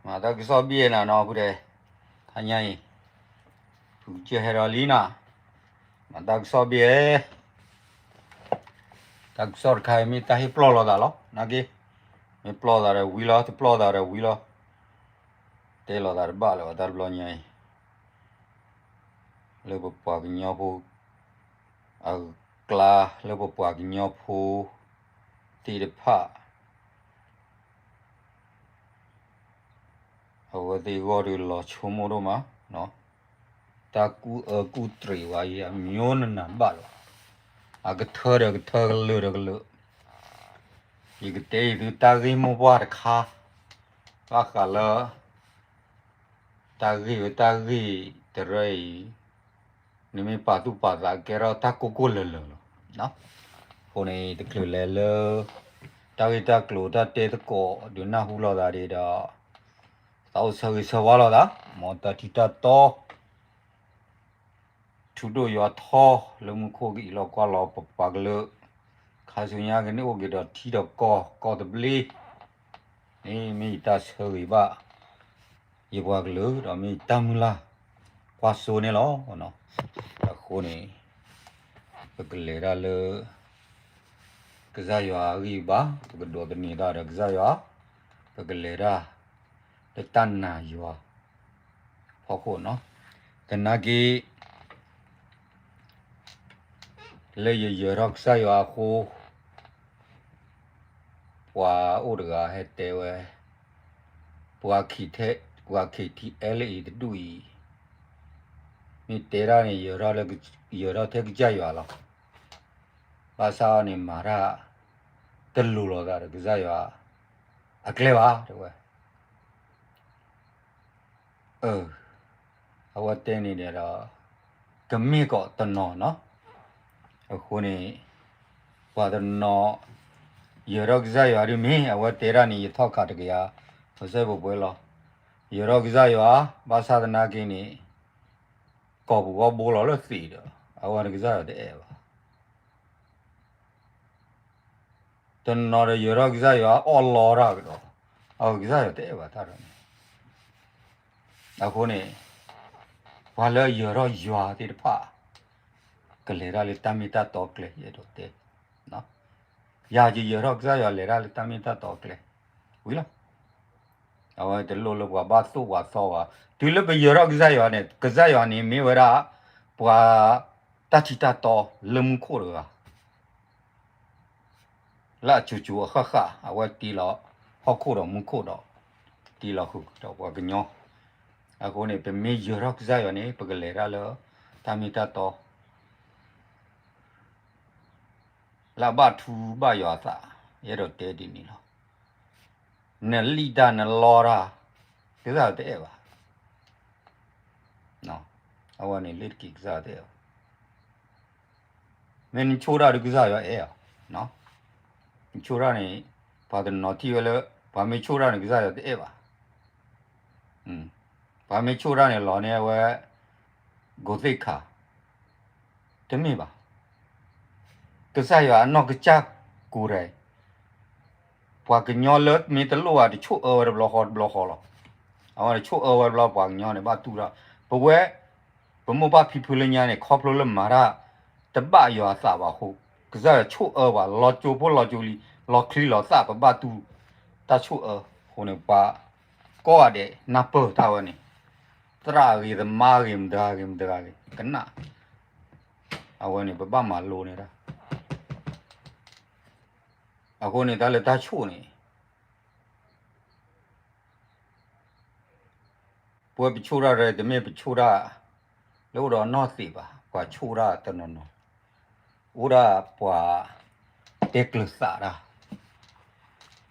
မၤတၢ်ကစီၣ်ဘ့ၣ်နၤနီၤဖုဒဲး, တဟါညါအံၤ ဖုကစၢၢ်ဟဲဒီးလံနၤ, မၤတၢ်ကစီၣ်ဘ့ၣ်, တၢ်ကစီၣ်တခါအံၤမ့ၢ်တၢ်ဟ့ၣ်ပျီၢ်လိာ်သးလီၤ နာ်က့, မ့ၢ်ပျီၢ်သးဒီးဝံၤလီၤ တပျီၢ်သးဒီးဝံၤလီၤ, တဲလိာ်သးတဘၣ်လၢၤဘၣ်တၢ်တဘျီညါအံၤ လၢပပှၤကညီဖိ အကျါ လၢပပှၤကညီဖိသ့ၣ်တဖၣ် အဝဲသ့ၣ်ဂီၢ်ဒီးလီၤဆိကမိၣ်ဒိၣ်မး, တၢ်ကူၣ်အၢကူၣ်တရံးဝဲအံၤ အမျိုးနနၢ်ဘၣ်လီၤ, အကထၢဒီးကထၢ ကလုာ်ဒီးကလုာ်, ယကတဲအံၤသုတၢ်ဂ့ၢ်မိၢ်ပှၢ်တခါ, ဘၣ်ဃးလၢ တၢ်ဂ့ၢ်ဝဲတၢ်ဂ့ၢ်တရၢအံၤ နမ့ၢ်ပာ်သူၣ်ပာ်သးကဲထီၣ်တၢ်ကိၢ်ကိၢ်လၢၤလၢၤလီၤ. အဃိန့ၣ် တချုးလဲၤလၢ တၢ်ဂ့ၢ်တၢ်ကျိၤတၢ်တဲသကိးဒုးနၢ်ဟူလိာ်သးဒ်ဒီး သးအိၣ်ဆၢဂ့ၤဆၢဝါလိာ်သး မ်တၢ်ထံၣ်တၢ်တီ ထူဒိၣ်ယွၤထီလၢမူခိၣ်ကအံးလီၤကွၢ်လီၤပပှၤကလုာ်, ခါဆူညါကန့ၢ်အိၣ်က့ၤဒီးထံဒီးကီၢ် ကီၢ်သဘျ့, မ့ၢ်ယတၢ်ဆၢဂ့ၤဘၣ် ယပှၤကလုာ် ဒီးမ့ၢ်ယတၢ်မုၢ်လၢ်ကွၢ်စိန့ၣ်လီၤ. အဃိန့ၣ် ပကလဲၤတၢ်လၢ ကစၢ်ယွၤအဂံၢ်ဘါ, ပကဒိးသန့ၤတၢ်ဒီးကစၢ်ယွၤ, ပကလဲၤတၢ် လၢတၢ်နာ်ယွၤဖီခိၣ်နီၤ, သနာ်က့ လၢယယၢၤထီၣ်ကစၢ်ယွၤအဃိ, ပှၤအိၣ်တဂၤဟဲတဲဝဲ, ပှၤခံထဲ, ပှၤခံထံအဲလၢအံၤ တဒူၣ်အံၤ, မ့ၢ်တဲတၢ်န့ၣ် ယၢၤထီၣ်ထဲကစၢ်ယွၤလီၤ. ဘၣ်ဆၣ်န့ၣ်မၤတၢ် တလိၤလိာ်သးဒီးကစၢ်ယွၤအကျဲဘၣ် တဲဝဲ အဝဲတဲန့ၣ်ဒီး ကမ့ၢ်ကီးတနီၤနီၤ, အဃိန့ၣ် ပှၤတနီၤ ယၢၤထီၣ်ကစၢ်ယွၤဒ်မ့ၢ် အဝဲတဲတၢ်န့ၣ် ယထီၣ်ခးတကယၤ ပစဲပပွဲလီၤ. ယၢၤထီၣ်ကစၢ်ယွၤ ဘၣ်ဆၣ်သနာ်က့န့ၣ် ကိာ်ပူၤဂီၢ်ဘိလီၤလၢသံးဒီး အဝဲန့ၣ်ကစၢ်ယွၤတအဲၣ်ဘၣ် တနီၤဒီးယၢၤထီၣ်ကစၢ်ယွၤ အီၣ်လီတၢ်ကဒီး, အဝဲကစၢ်ယွၤတအဲၣ်ဘၣ်တၢ်ဒီးန့ၣ်, အဃိန့ၣ် ပှၤလၢယၢၤထီၣ်ယွၤသ့ၣ်တဖၣ် ကလဲၤတၢ်လၢတၢ်မ့ၢ်တၢ်တီကျဲ ယအဲၣ်ဒိးတဲ, ယၤယယၢၤထီၣ်ကစၢ်ယွၤလဲၤတၢ်လၢတၢ်မ့ၢ်တၢ်တီကျဲ ဝံၤလီၤ. အဝဲတလိၣ်လၢပှၤဘၣ်သိၣ်ပှၤသီဘၣ်, တုၤလၢပယၢၤထီၣ်ကစၢ်ယွၤန့ၣ် ကစၢ်ယွၤန့ၣ်မ့ၢ်ဝဲဒၣ် ပှၤတၢ်ထံတၢ်တီလၢမူခိၣ်တဂၤ လၢအစိၤစိၤအဃၣ်ဃၣ် အဝဲတ့လီၤဟီၣ်ခိၣ်ဒီးမူခိၣ်ဒီး တ့လီၤဃုာ်ဒီးပှၤကညီ, အဃိန့ၣ် ပမ့ၢ်ယၢၤထီၣ်ကစၢ်ယွၤန့ၣ် ပကလဲၤတၢ်လၢ တၢ်မ့ၢ်တၢ်တီ လၢအဘၣ်ထူဘၣ်ယွၤအသး, ယအဲၣ်ဒိးတဲဒ်န့ၣ်လီၤ. နလံၣ်တၢ်နလီတၢ် ကစၢ်ယွၤတအဲၣ်ဘၣ်. အဝဲန့ၣ်လ့ၣ်တက့ၤကစၢ်ယွၤတအဲၣ်ဘၣ်. မ့ၢ်နဆိၣ်တၢ်ဒီးကစၢ်ယွၤအဲၣ်အီၤ, နဆိၣ်တၢ်န့ၣ် ပှၤတနီၤထံၣ်ဝဲလၢ ပှၤမ့ၢ်ဆိၣ်တၢ်န့ၣ် ကစၢ်ယွၤတအဲၣ်ဘၣ်. ပှၤမ့ၢ်ဆိၣ်တၢ်န့ၣ် လီၤန့ၢ်အဝဲ ကိးသ့ၣ်ခါ တမ့ၢ်ဘၣ်. ကစၢ်ယွၤအနီၢ်ကစၢ်ကိးဂၤဒဲး, ပှၤကညီလၢမ့ၢ်တလိၣ်ဘၣ် တဆိၣ်အၢဝဲတဘျီဃီတဘျီဃီလီၤ. အဝဲတဆိၣ်အၢဝဲတဘျီ ပှၤကညီန့ၣ်ဘၣ်တူၢ်တၢ်, ပဝဲ ပမိၢ်ပၢ်ဖံဖုလၢညါန့ၣ် ခီဖျိလၢမၤတၢ် တဘၣ်ယွၤအသးဘၣ်အဃိ, ကစၢ်ယွၤဆိၣ်အၢပှၤ လီၤကၠိဖိလီၤကၠိလံ, လီၤချံလီၤသၣ် ပဘၣ်တူၢ်တၢ်ဆိၣ်အၢအဃိန့ၣ် ပှၤကိးဂၤဒဲးနၢ်ပၢၢ်တၢ်ဝဲန့ၣ်, သရၣ်ဂ့ၤ သမါဂ့ၤ မတၤဂ့ၤမတၤဂ့ၤ ကနၣ် အဝဲန့ၣ် ပဘၣ်မၤလိန့ၢ်တၢ်. အဃိန့ၣ် တၢ်လၢတၢ်ဆိၣ်န့ၣ် ပဝဲပဆိၣ်တၢ်ဒီး တမ့ၢ်ပဆိၣ်တၢ် လၢအိၣ်ဒီးအနီၢ်သံးဘၣ်, ပှၤဆိၣ်တၢ်တနီၤနီၤ အိၣ်ဒၣ်ပှၤတဲကျၢၤသးတၢ်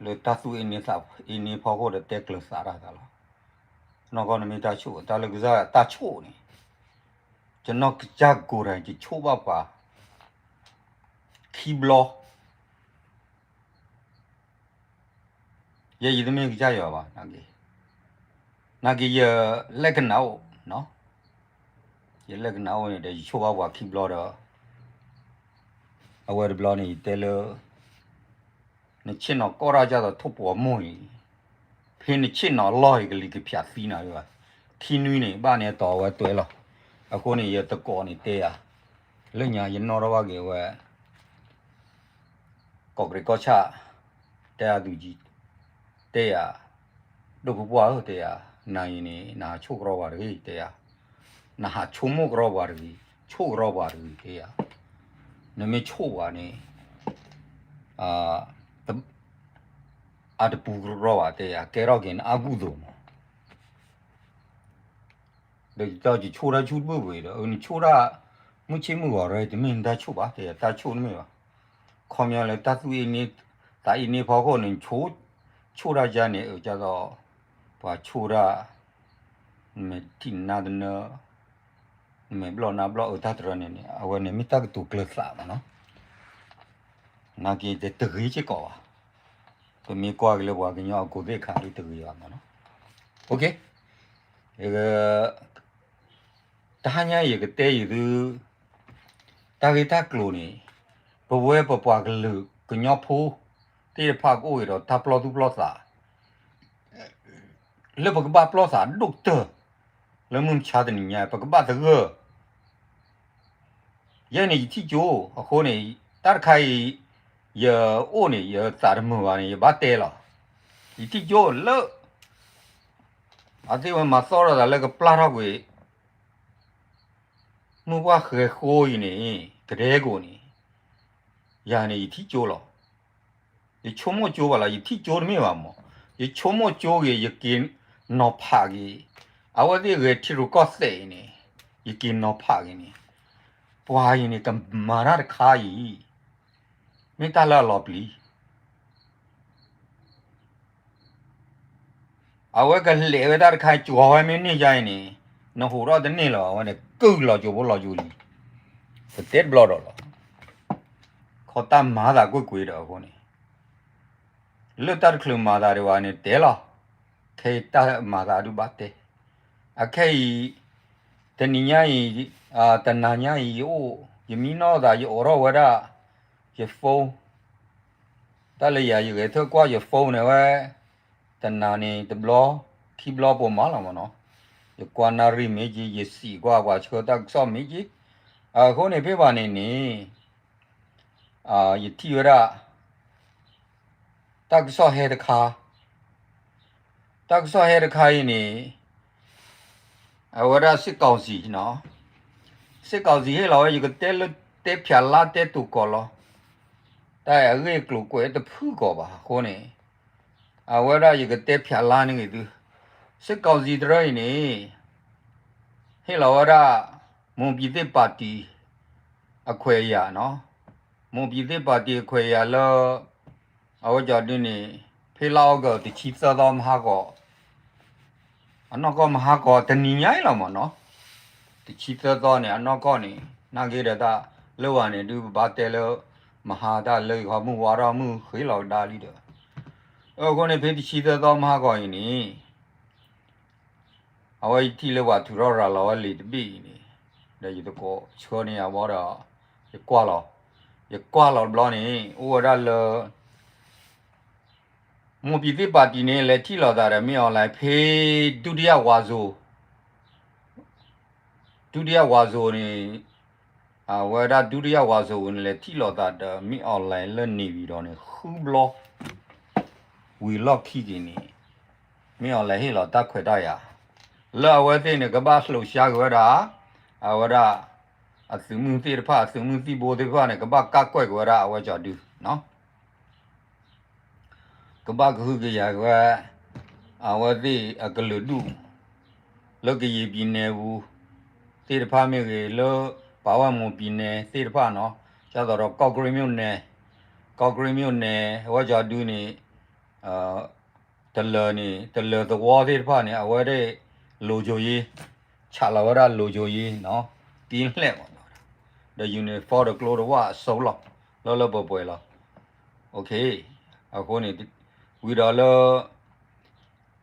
လၢတၢ်သူၣ်အ့န့သးအ့န့ဖီခိၣ်ဒီးတဲကျၢၤသးတၢ်သးလီၤ. နီၢ်ကီၢ်နမ့ၢ်တၢ်ဆိၣ် တၢ်လၢကစၢ်တၢ်ဆိၣ်န့ၣ် ယနီၢ်ကစၢ်ကိးဂၤဒဲး ယဆိၣ်ဘၣ်ပှၤ ခံဘျီ ယဲယတမ့ၢ်ကစၢ်ယွၤဘၣ်, နာ်က့ ယလဲၤကနၣ်အိၣ်, ယလဲၤကနၣ်အိၣ်န့ၣ်ဒီး ယဆိၣ်ဘၣ်ပှၤခံဘျီဒီး အဝဲတဘျီန့ၣ် ယတဲလၢ နဆ့ၣ်နီၤကီၢ်ရၢ်ကၢ်သိးထိၣ်ပှီၤမိၢ်အံၤ, ဖဲနဆ့ၣ်နီၤလီၢ်အံၤကလံၤကဖၠးသံနၤဝဲဘၣ်, ခံနွံန့ၣ် ဘၣ်န့ၣ်အတီၤအဝဲတွဲလီၤ. အဃိန့ၣ် ယတကိးန့ၣ်တဲယၤ, လၢညါယနီၣ်ထီၣ်ဘၣ်က့ၤဝဲ ကီၢ်ကရံးကီၢ်ဆၣ်, တဲယၤသူၣ်ကံ, တဲယၤ, ဒိၣ်ဖုပှၢ်ဧၢ တဲယၤ, နၤအံၤန့ၣ် နဟးဆိၣ်ကရီပှၤတဂ့ၤ တဲယၤ, နဟးဆိကမိၣ်ကရီပှၤတဂ့ၤ, ဆိၣ်ကရီပှၤတဂ့ၤ တဲယၤ, နမ့ၢ်ဆိၣ်ပှၤန့ၣ် အတပူၤကရီဘၣ် တဲယၤ, ကဲထီၣ်က့ၤနအါကူၣ်သိးမး ဒီးယဆိၣ်တၢ်ဆူၣ်တဘၣ်ဘၣ်ဒီး နဆိၣ်တၢ် မုၢ်ဆ့ၣ်မုၢ်ဂီၤရၢ တမ့ၢ်နတၢ်ဆိၣ်ဘၣ် တဲယၤ တၢ်ဆိၣ်တမ့ၢ်ဘၣ်. ခီပညီလၢတၢ်သူၣ်အ့န့ သးအ့န့ဖီခိၣ်န့ၣ် ဆိၣ်တၢ်ယါန့ၣ် အကၢ်သိး ပှၤဆိၣ်တၢ် နမဲာ်ထံၣ်နါတနၢ နမဲာ်ဘျီၣ်နါဘျီၣ်အၢ တၢ်တရၢန့ၣ်န့ၣ် အဝဲန့ၣ်မ့ၢ်တၢ်ကတိၤကျၢၤသးမးနီၤ. နာ်က့တဂ့ၤစ့ၢ်ကီးဘၣ်. ပမ့ၢ်ကွၢ်က့ၤလၢပှၤကညီအကိးသ့ၣ်ခါဒ်တဂ့ၤဘၣ်မးနီၤ. တဟါညါအံၤယကတဲယသု တၢ်ဂ့ၢ်တၢ်ကျိၤန့ၣ် ပဝဲပပှၤကလုာ်ကညီဖိသ့ၣ်တဖၣ်ကအိၣ်ဂ့ၤဒီးတၢ်ပျီသူၣ်ပျီသး လၢပကဘၣ်ပျီသးဒိၣ်ကတၢၢ် လၢမုၢ်မဆါတနံၤညါ ပကဘၣ်သဂၢၢ် ယဲန့ၣ်ယထံၣ်ကၠိ အဃိန့ၣ် တၢ်တခါအံၤ ယအိၣ်န့ၣ် ယသးတမုာ်ဘၣ်န့ၣ် ယဘၣ်တဲလီၤ. ယထံၣ်ကၠိလၢ အသ့ၣ်ဝဲမၤသီၣ်ထီၣ်သးလၢကပျၢ်ထီၣ်ကွံာ် မုၢ်ပှၢ်ဃဲၤဃိအံၤန့ၣ် ကဒဲကိးန့ၣ် ယၤန့ၣ်ယထံၣ်ကၠိလီၤ. ယဆိကမိၣ်ကၠိဘၣ်လီၤ ယထံၣ်ကၠိတမ့ၢ်ဘၣ်မး ယဆိကမိၣ်ကၠိဂ့ၤ ယက့ၤနီၤဖးက့ၤ အဝဲသ့ၣ်ဂဲၤထံရူၢ်ကီၢ်သဲးအံၤန့ၣ် ယက့ၤနီၤဖးက့ၤန့ၣ် ပှၤအံၤန့ၣ် ကမၤတၢ်တခါအံၤ မ့ၢ်တၢ်လၢအလီၤပျံၤ အဝဲကလဲၤဝဲတၢ်တခါ ကၠီၤဝဲမ့ၢ်န့ၢ်ယါအံၤန့ၣ် နဟူးထီၣ်တန့ၢ်လၢၤဘၣ် အဝဲန့ၣ် ကုၢ်လီၤကၠိဖိလီၤကၠိလံ ပတဲတဘျီဒီးလီၤ. ခီတၢ်မၤသးကွ့ၢ်ကွ့ၢ်ဒီးအဃိန့ၣ် လၢတၢ်တချုးမၤသးဒံးဘၣ်န့ၣ်တဲလီၤ. ခဲအံၤတၢ်မၤသးဒုးဘၣ်တဲ အခဲအံၤ တနံၤညါအံၤ တနၤညါအံၤယအိၣ် ယမံနီၢ်သး ယအိးထီၣ်ဝဲဒၣ် ယ phone တၢ်လၢယၤ ယဂဲၤထၢၣ်ကွၢ်ယ phone န့ၣ်ဝဲ တနၤန့ၣ်တဘျီ ခံဘျီပိာ်မးလီၤမးနီၤ. ယကွၢ်နၣ်ရံၣ်မ့ၢ်က့ၤ ယစံးကွၢ်ပှၤဆှၢတၢ်ကစီၣ်မ့ၢ်က့ၤ အဃိန့ၣ်ဖဲဘၣ်န့ၣ်န့ၣ် ယထံၣ်ဝဲဒၣ် တၢ်ကစီၣ်ဟဲတခါ တၢ်ကစီၣ်ဟဲတခါအံၤန့ၣ် အဝဲဒၣ် စစ်ကောင်စီ နီၤ စစ်ကောင်စီ ဟ့ၣ်လီၤဝဲ ယကတဲလၢတဲဖျါလါတဲတိၤကီးလီၤ. တၢ်အဂ့ၢ်အကျိၤကွဲးတဖုၣ်ကီးဘၣ်အဃိန့ၣ် အဝဲဒၣ်ယကတဲဖျါလါန့ၢ်ဂ့ၤသု စစ်ကောင်စီ တရၢအံၤန့ၣ် ဟ့ၣ်လီၤဝဲဒၣ် မွန်ပြည်သစ်ပါတီ အခွဲးအယားနီၤ မွန်ပြည်သစ်ပါတီ အခွဲးအယားလၢ အဝဲကၠီဒုန့ၣ် ဖဲလါအီကူးတဆံသၢသီမဟါဂီၤ အနီၢ်ကီၢ်မဟါဂီၤတနံၤညါအံၤလီၤမးနီၤ တဆံသၢသီန့ၣ် အနီၢ်ကီၢ်န့ၣ် နာ်က့ဒီးတၢ်လၢဝဲန့ၣ် ဒုးပဘၣ်တဲလၢ မဟါတၢ်လၢယဂီၢ်မုၢ်ဝါထီၣ်မုၢ်ဃ့လီၤကဒါလံဒီး အဃိန့ၣ် ဖဲတဆံသၢသီမဟါဂီၤအံၤန့ၣ် အဝဲယထံၣ်လၢပှၤထုးထီၣ်ရၤလီၤဝဲလံာ်တဘ့ၣ်အံၤန့ၣ် ဒီးယသကိးဆှၢန့ၢ်ယၤဘီဒီး ယကွၢ်လီၤ ယကွၢ်လီၤတဘျီန့ၣ် အိၣ်ဝဲဒၣ်လၢ မွန်ပြည်သစ်ပါတီ န့ၣ် လဲၤထံၣ်လိာ်သးဒီး မင်းအောင်လှိုင် ဖဲ ဒုတိယဝါဆို ဒုတိယဝါဆိုန့ၣ် အဝဲဒၣ် ဒုတိယဝါဆိုန့ၣ် လဲၤထံၣ်လိာ်သးဒီး မင်းအောင်လှိုင် လၢ နေပြည်တော် န့ၣ် ဃုဘျီ ဝံၤလီၢ်ခံက့ၤန့ၣ် မင်းအောင်လှိုင် ဟ့ၣ်လီၤတၢ်ခွဲးတၢ်ယာ် လၢအဝဲသ့ၣ်န့ၣ် ကဘၣ်လှုပ်ရှားက့ၤဝဲဒၣ် အဝဲဒၣ် အသုးမုၢ်သ့ၣ်တဖၣ် အသုးမုၢ်သံၣ်ဘိသ့ၣ်တဖၣ်န့ၣ် ကဘၣ်ကးကွဲၢ်က့ၤဝဲဒၣ်အဝဲကၠီဒု ကဘၣ်ကဟုကယာ်က့ၤဝဲ အဝဲသ့ၣ်အကလုာ်ဒူၣ် လၢကယံာ်ပံၤနဲၣ်ပူၤ သ့ၣ်တဖၣ်မ့ၢ်ဂ့ၤ လၢပာ်ဝဲမွန်ပြည်နယ် သ့ၣ်တဖၣ်နီၤ ဒ်သိးဒီး ကော့ကရိတ်မြို့နယ် ကော့ကရိတ်မြို့နယ် အဝဲကၠီဒုန့ၣ် တလၢၤန့ၣ် တလၢၤသဝီသ့ၣ်တဖၣ်န့ၣ် အဝဲသ့ၣ် လုံခြုံရေး ဆးလီၤဝဲဒၣ် လုံခြုံရေး ကင်းလှည့် မး ဒီး uniform ဒီးကျိတဝၣ်အစိလီၤ လၢလၢပှဲၤပှဲၤလီၤ အဃိန့ၣ် ဝံၤဒီးလၢ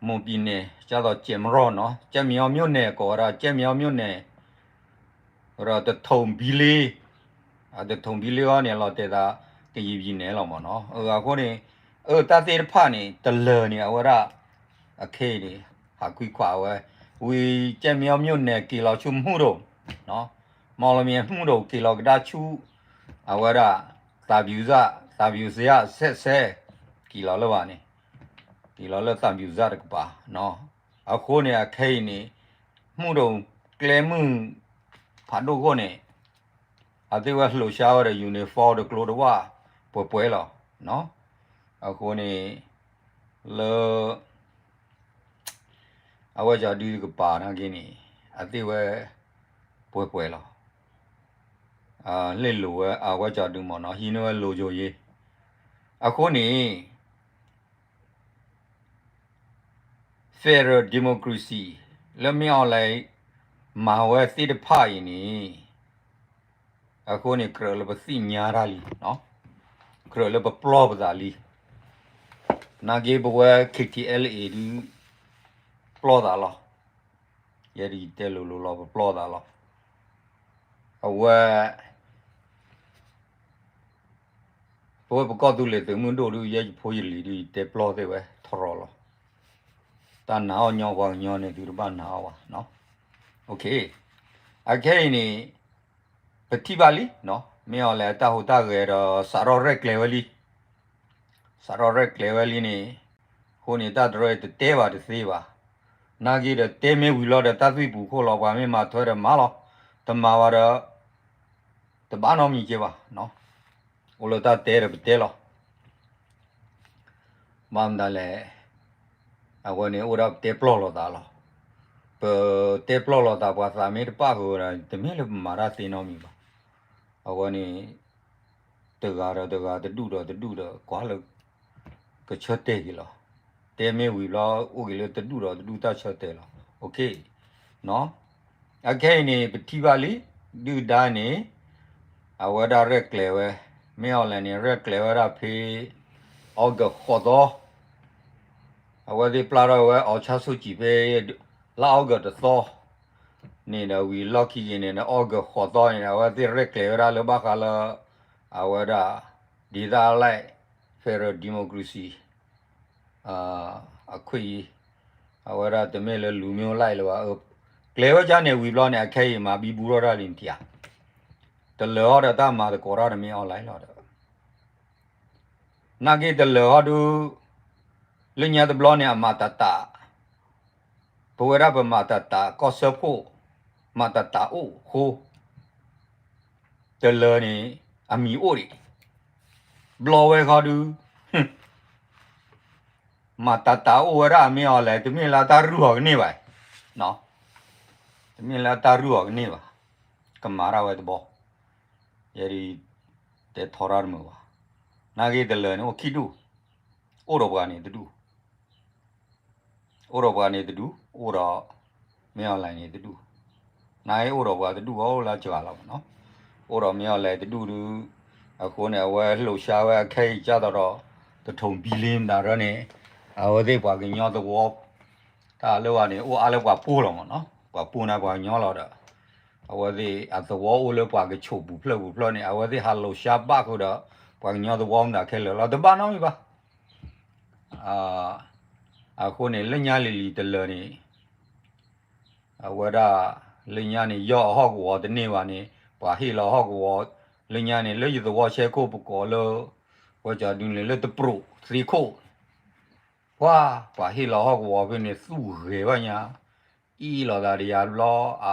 မွန်ပြည်နယ် ဒ်သိး ကျဲမရော့နီၤ ကျဲမရော့မြို့နယ် ကိးဝဲဒၣ် ကျဲမရော့မြို့နယ် ဒီး တထုံဘီလ့ တထုံဘီလ့အံၤန့ၣ် လီၤတဲာ်သး ကယံာ်ပံၤနဲၣ်လီၤမးနီၤ အဃိန့ၣ် အၢ တၢ်သ့ၣ်တဖၣ်န့ၣ် တလၢာ်န့ၣ် အဝဲဒၣ် အခဲအံၤန့ၣ် ဟးကွံခွးဝဲ ဝံၤကဲမီအီၤ မြို့နယ် က့ၤလီၤဆူမုၢ်ဒိၣ် မီလမ့ၢ် မုၢ်ဒိၣ် က့ၤလီၤကဒါဆူ အဝဲဒၣ် သးဘျူးစၢ် သးဘျူးစၢ် စဲးစဲး က့ၤလီၤလၢဘၣ်န့ၣ် က့ၤလီၤလၢသးဘျူးစၢ်တကပၤ အဃိန့ၣ် အခဲအံၤန့ၣ် မုၢ်ဒိၣ်ကျဲမုၢ် ဖးဒိၣ်ခိၣ်န့ၣ် အသ့ၣ်ဝဲလှိးဆါဝဲဒီး uniform တကျိတဝၢ် ပှဲၤပှဲၤလီၤ. အဃိန့ၣ် လၢ အဝဲကၠီဒုတကပၤနာ်က့န့ၣ် အသ့ၣ်ဝဲ ပှဲၤပှဲၤလီၤ. လ့ၣ်လိၤဝဲအဝဲကၠီဒုမ့ၢ်နီၤ ဟံးန့ၢ်ဝဲလိၤယိာ်ယ့ၤ အဃိန့ၣ် Federal Democracy လၢမ့ၢ်အီၤလဲၣ် မၤဝဲသ့ၣ်တဖၣ်အံၤန့ၣ် အဃိန့ၣ် ကြၢးလၢပသ့ၣ်ညါတၢ်လံ, ကြၢးလၢပပျီၢ်ပသးလံ. နာ်က့ပဝဲ K T L A ဒု ပျီၢ်သးလီၤ. ယဲဒၣ်ယတဲလိၤလိၤလီၤ ပပျီၢ်သးလီၤ. အဝဲ ပဝဲပကီၢ်သူလ့ၤသုးမုၢ်ဒိၣ်ဒု ယဲယဖိယလံၤဒု ယတဲပျီၢ်သ့ၣ်ဝဲထီရီၤလီၤ. တၢ်နာ်အီၣ်ညီပှၤကညီန့ၣ် သုတဘၣ်နာ်အီၣ်ဘၣ်. အခဲအံၤန့ၣ် ပထံၣ်ဘၣ်လံ, မ့ၢ်အီၤလဲၣ်အတၢ်ဟူးတၢ်ဂဲၤဒီး စးထီၣ်ရဲၣ်ကျဲၤဝဲလံ. စးထီၣ်ရဲၣ်ကျဲၤဝဲလံန့ၣ်, အဃိန့ၣ် တၢ်တရၢအံၤတတဲဘၣ်တသ့ဘၣ်. နာ်က့ဒီးတဲမ့ၢ်ဝံၤလီၤဒီး တၢ်သွံၣ်ပူၤခိၣ်လီၤ ပှၤမ့ၢ်မၤထွဲဒီးမၤလီၤ, တမၤဘၣ်ဒီး တဘၣ်နီတမံၤကဲဘၣ်. အိၣ်လၢတၢ်တဲဒီးပတဲလီၤ. ဘၣ်မတၤလဲၣ်, အဝဲန့ၣ်အိၣ်ဒၣ်ပတဲပျီၢ်လိာ်သးလီၤ. ပတဲပျီၢ်လိာ်သး ပှၤသးမ့ၢ်တပၣ်ဃုာ်ဒီး တမ့ၢ်လၢပမၤတၢ်သ့နီတမံၤဘၣ်. အဝဲန့ၣ် တဂၤဒီးတဂၤ တဒူၣ်ဒီးတဒူၣ်ဒီး ကွၢ်လၢ ကဆၢတဲာ်က့ၤလီၤ. တဲမ့ၢ်ဝံၤဘျီ အိၣ်က့ၤလၢတဒူၣ်ဒီးတဒူၣ်တၢ်ဆၢတဲာ်လီၤ. အခဲအံၤန့ၣ် ပထံၣ်ဘၣ်လံ, ဒုၣ်ဒါန့ၣ် အဝဲဒၣ်ရဲၣ်ကျဲၤဝဲ, မ့ၢ်အီၤလဲၣ်န့ၣ် ရဲၣ်ကျဲၤဝဲဒၣ်ဖဲ August ဃိးသီ, အဝဲသ့ၣ်ပျၢ်ထီၣ်ဝဲ အောင်ဆန်းစုကြည် ဖဲ လါ August တသီ န့ၣ်ဒီး ဝံၤလီၢ်ခံက့ၤန့ၣ်ဒီး August ဃိးသီန့ၣ်ဒီး အဝဲသ့ၣ်ရဲၣ်ကျဲၤဝဲဒၣ်လၢဘၣ်ဃးလၢ အဝဲဒၣ် ဒေသအလိုက် Federal Democracy အခွင့်အရေး, အဝဲဒၣ်တမ့ၢ်လၢ လူမျိုးလိုက် လၢၤဘၣ်. ကျဲၤဝဲဒ်န့ၣ်ဝံၤဘျီန့ၣ် အခဲအံၤမၤဘံဘူထီၣ်တၢ်လံနထံၣ်ဧါ. တလၢာ်ဟီဒီးတၢ်မၤသကိးတၢ်တမ့ၢ်အီၤလဲၣ်လီၤဒီး နာ်က့တလၢာ်ဟီဒု လၢညါတဘျီန့ၣ် အမၤတၢ်တၢ်, ပဝဲဒၣ်ပမၤတၢ်တၢ် ကီၢ်စၢဖှိၣ် မၤတၢ်တၢ်အိၣ်အဃိ တလၢာ်န့ၣ် အမံၤအိၣ်ဒံး, ဘျီဝဲဃီဒု မၤတၢ်တၢ်အိၣ်ဝဲဒၣ် မ့ၢ်အီၤလဲၣ် တမ့ၢ်လၢအတၢ်ရုၢ်အီၤကန့ၢ်ဘၣ်, တမ့ၢ်လၢအတၢ်ရုၢ်အီၤကန့ၢ်ဘၣ်, ကမၤတၢ်ဝဲတဘျီ, ယဲဒၣ် တဲထီတၢ်တမုာ်ဘၣ်, နာ်က့တလၢာ်န့ၣ် အိၣ်ခံဒူၣ်, အိၣ်ဒီးပှၤန့ၣ်တဒူၣ် အိၣ်ဒီးပှၤန့ၣ်တဒူၣ်, အိၣ်ဒီး မ့ၢ်အီၤလဲၣ်န့ၣ်တဒူၣ်, နာ်က့အိၣ်ဒီးပှၤတဒူၣ် အိၣ်လၢစှၤလီၤမ့ၢ်နီၤ, အိၣ်ဒီးမ့ၢ်အီၤလဲၣ်တဒူၣ်ဒု, အဃိန့ၣ် အဝဲလှိးဆါဝဲအခဲအံၤကၢ်သိးဒီး တထိၣ်ဘံလ့မတၤရၢန့ၣ်, အဝဲသ့ၣ်ပှၤကညီသဝီ တၢ်လၢဝဲန့ၣ် အိၣ်အါလၢပှၤပူၢ်လီၤမ့ၢ်နီၤ, ပှၤပူၢ်န့ၣ်ပှၤကညီလီၤဒီး အဝဲသ့ၣ်အသဝီအိၣ်လၢပှၤကဆိးပူၤဖျၢၣ်ပူၤဖျၢၣ်န့ၣ် အဝဲသ့ၣ်ဟးလိၤဆါဘၣ်ဃုာ်ဒီး ပှၤကညီသဝီမတၤခဲလၢာ်လီၤ, တဘၣ်နီတမံၤဘၣ်. အဃိန့ၣ် လၢညါလံၤလံၤတလၢာ်န့ၣ် အဝဲဒၣ် လၢညါန့ၣ် ယီၢ်အဟီၣ်ကဝီၤတန့ၢ်ဘၣ်န့ၣ် ပှၤဟ့ၣ်လီၤဟီၣ်ကဝီၤ, လၢညါန့ၣ် လၢယသဝီဆဲခိၣ်ပကိးလၢ ဝဲကဒုန့ၣ် လၢတပရိးသ့ခိၣ်, ပှၤ ပှၤဟ့ၣ်လီၤဟီၣ်ကဝီၤဖဲန့ၣ် သူၣ်ဂဲၤဘၣ်ညါ, အ့ၣ်လိာ်သးဒီးယၤတဘျီ အ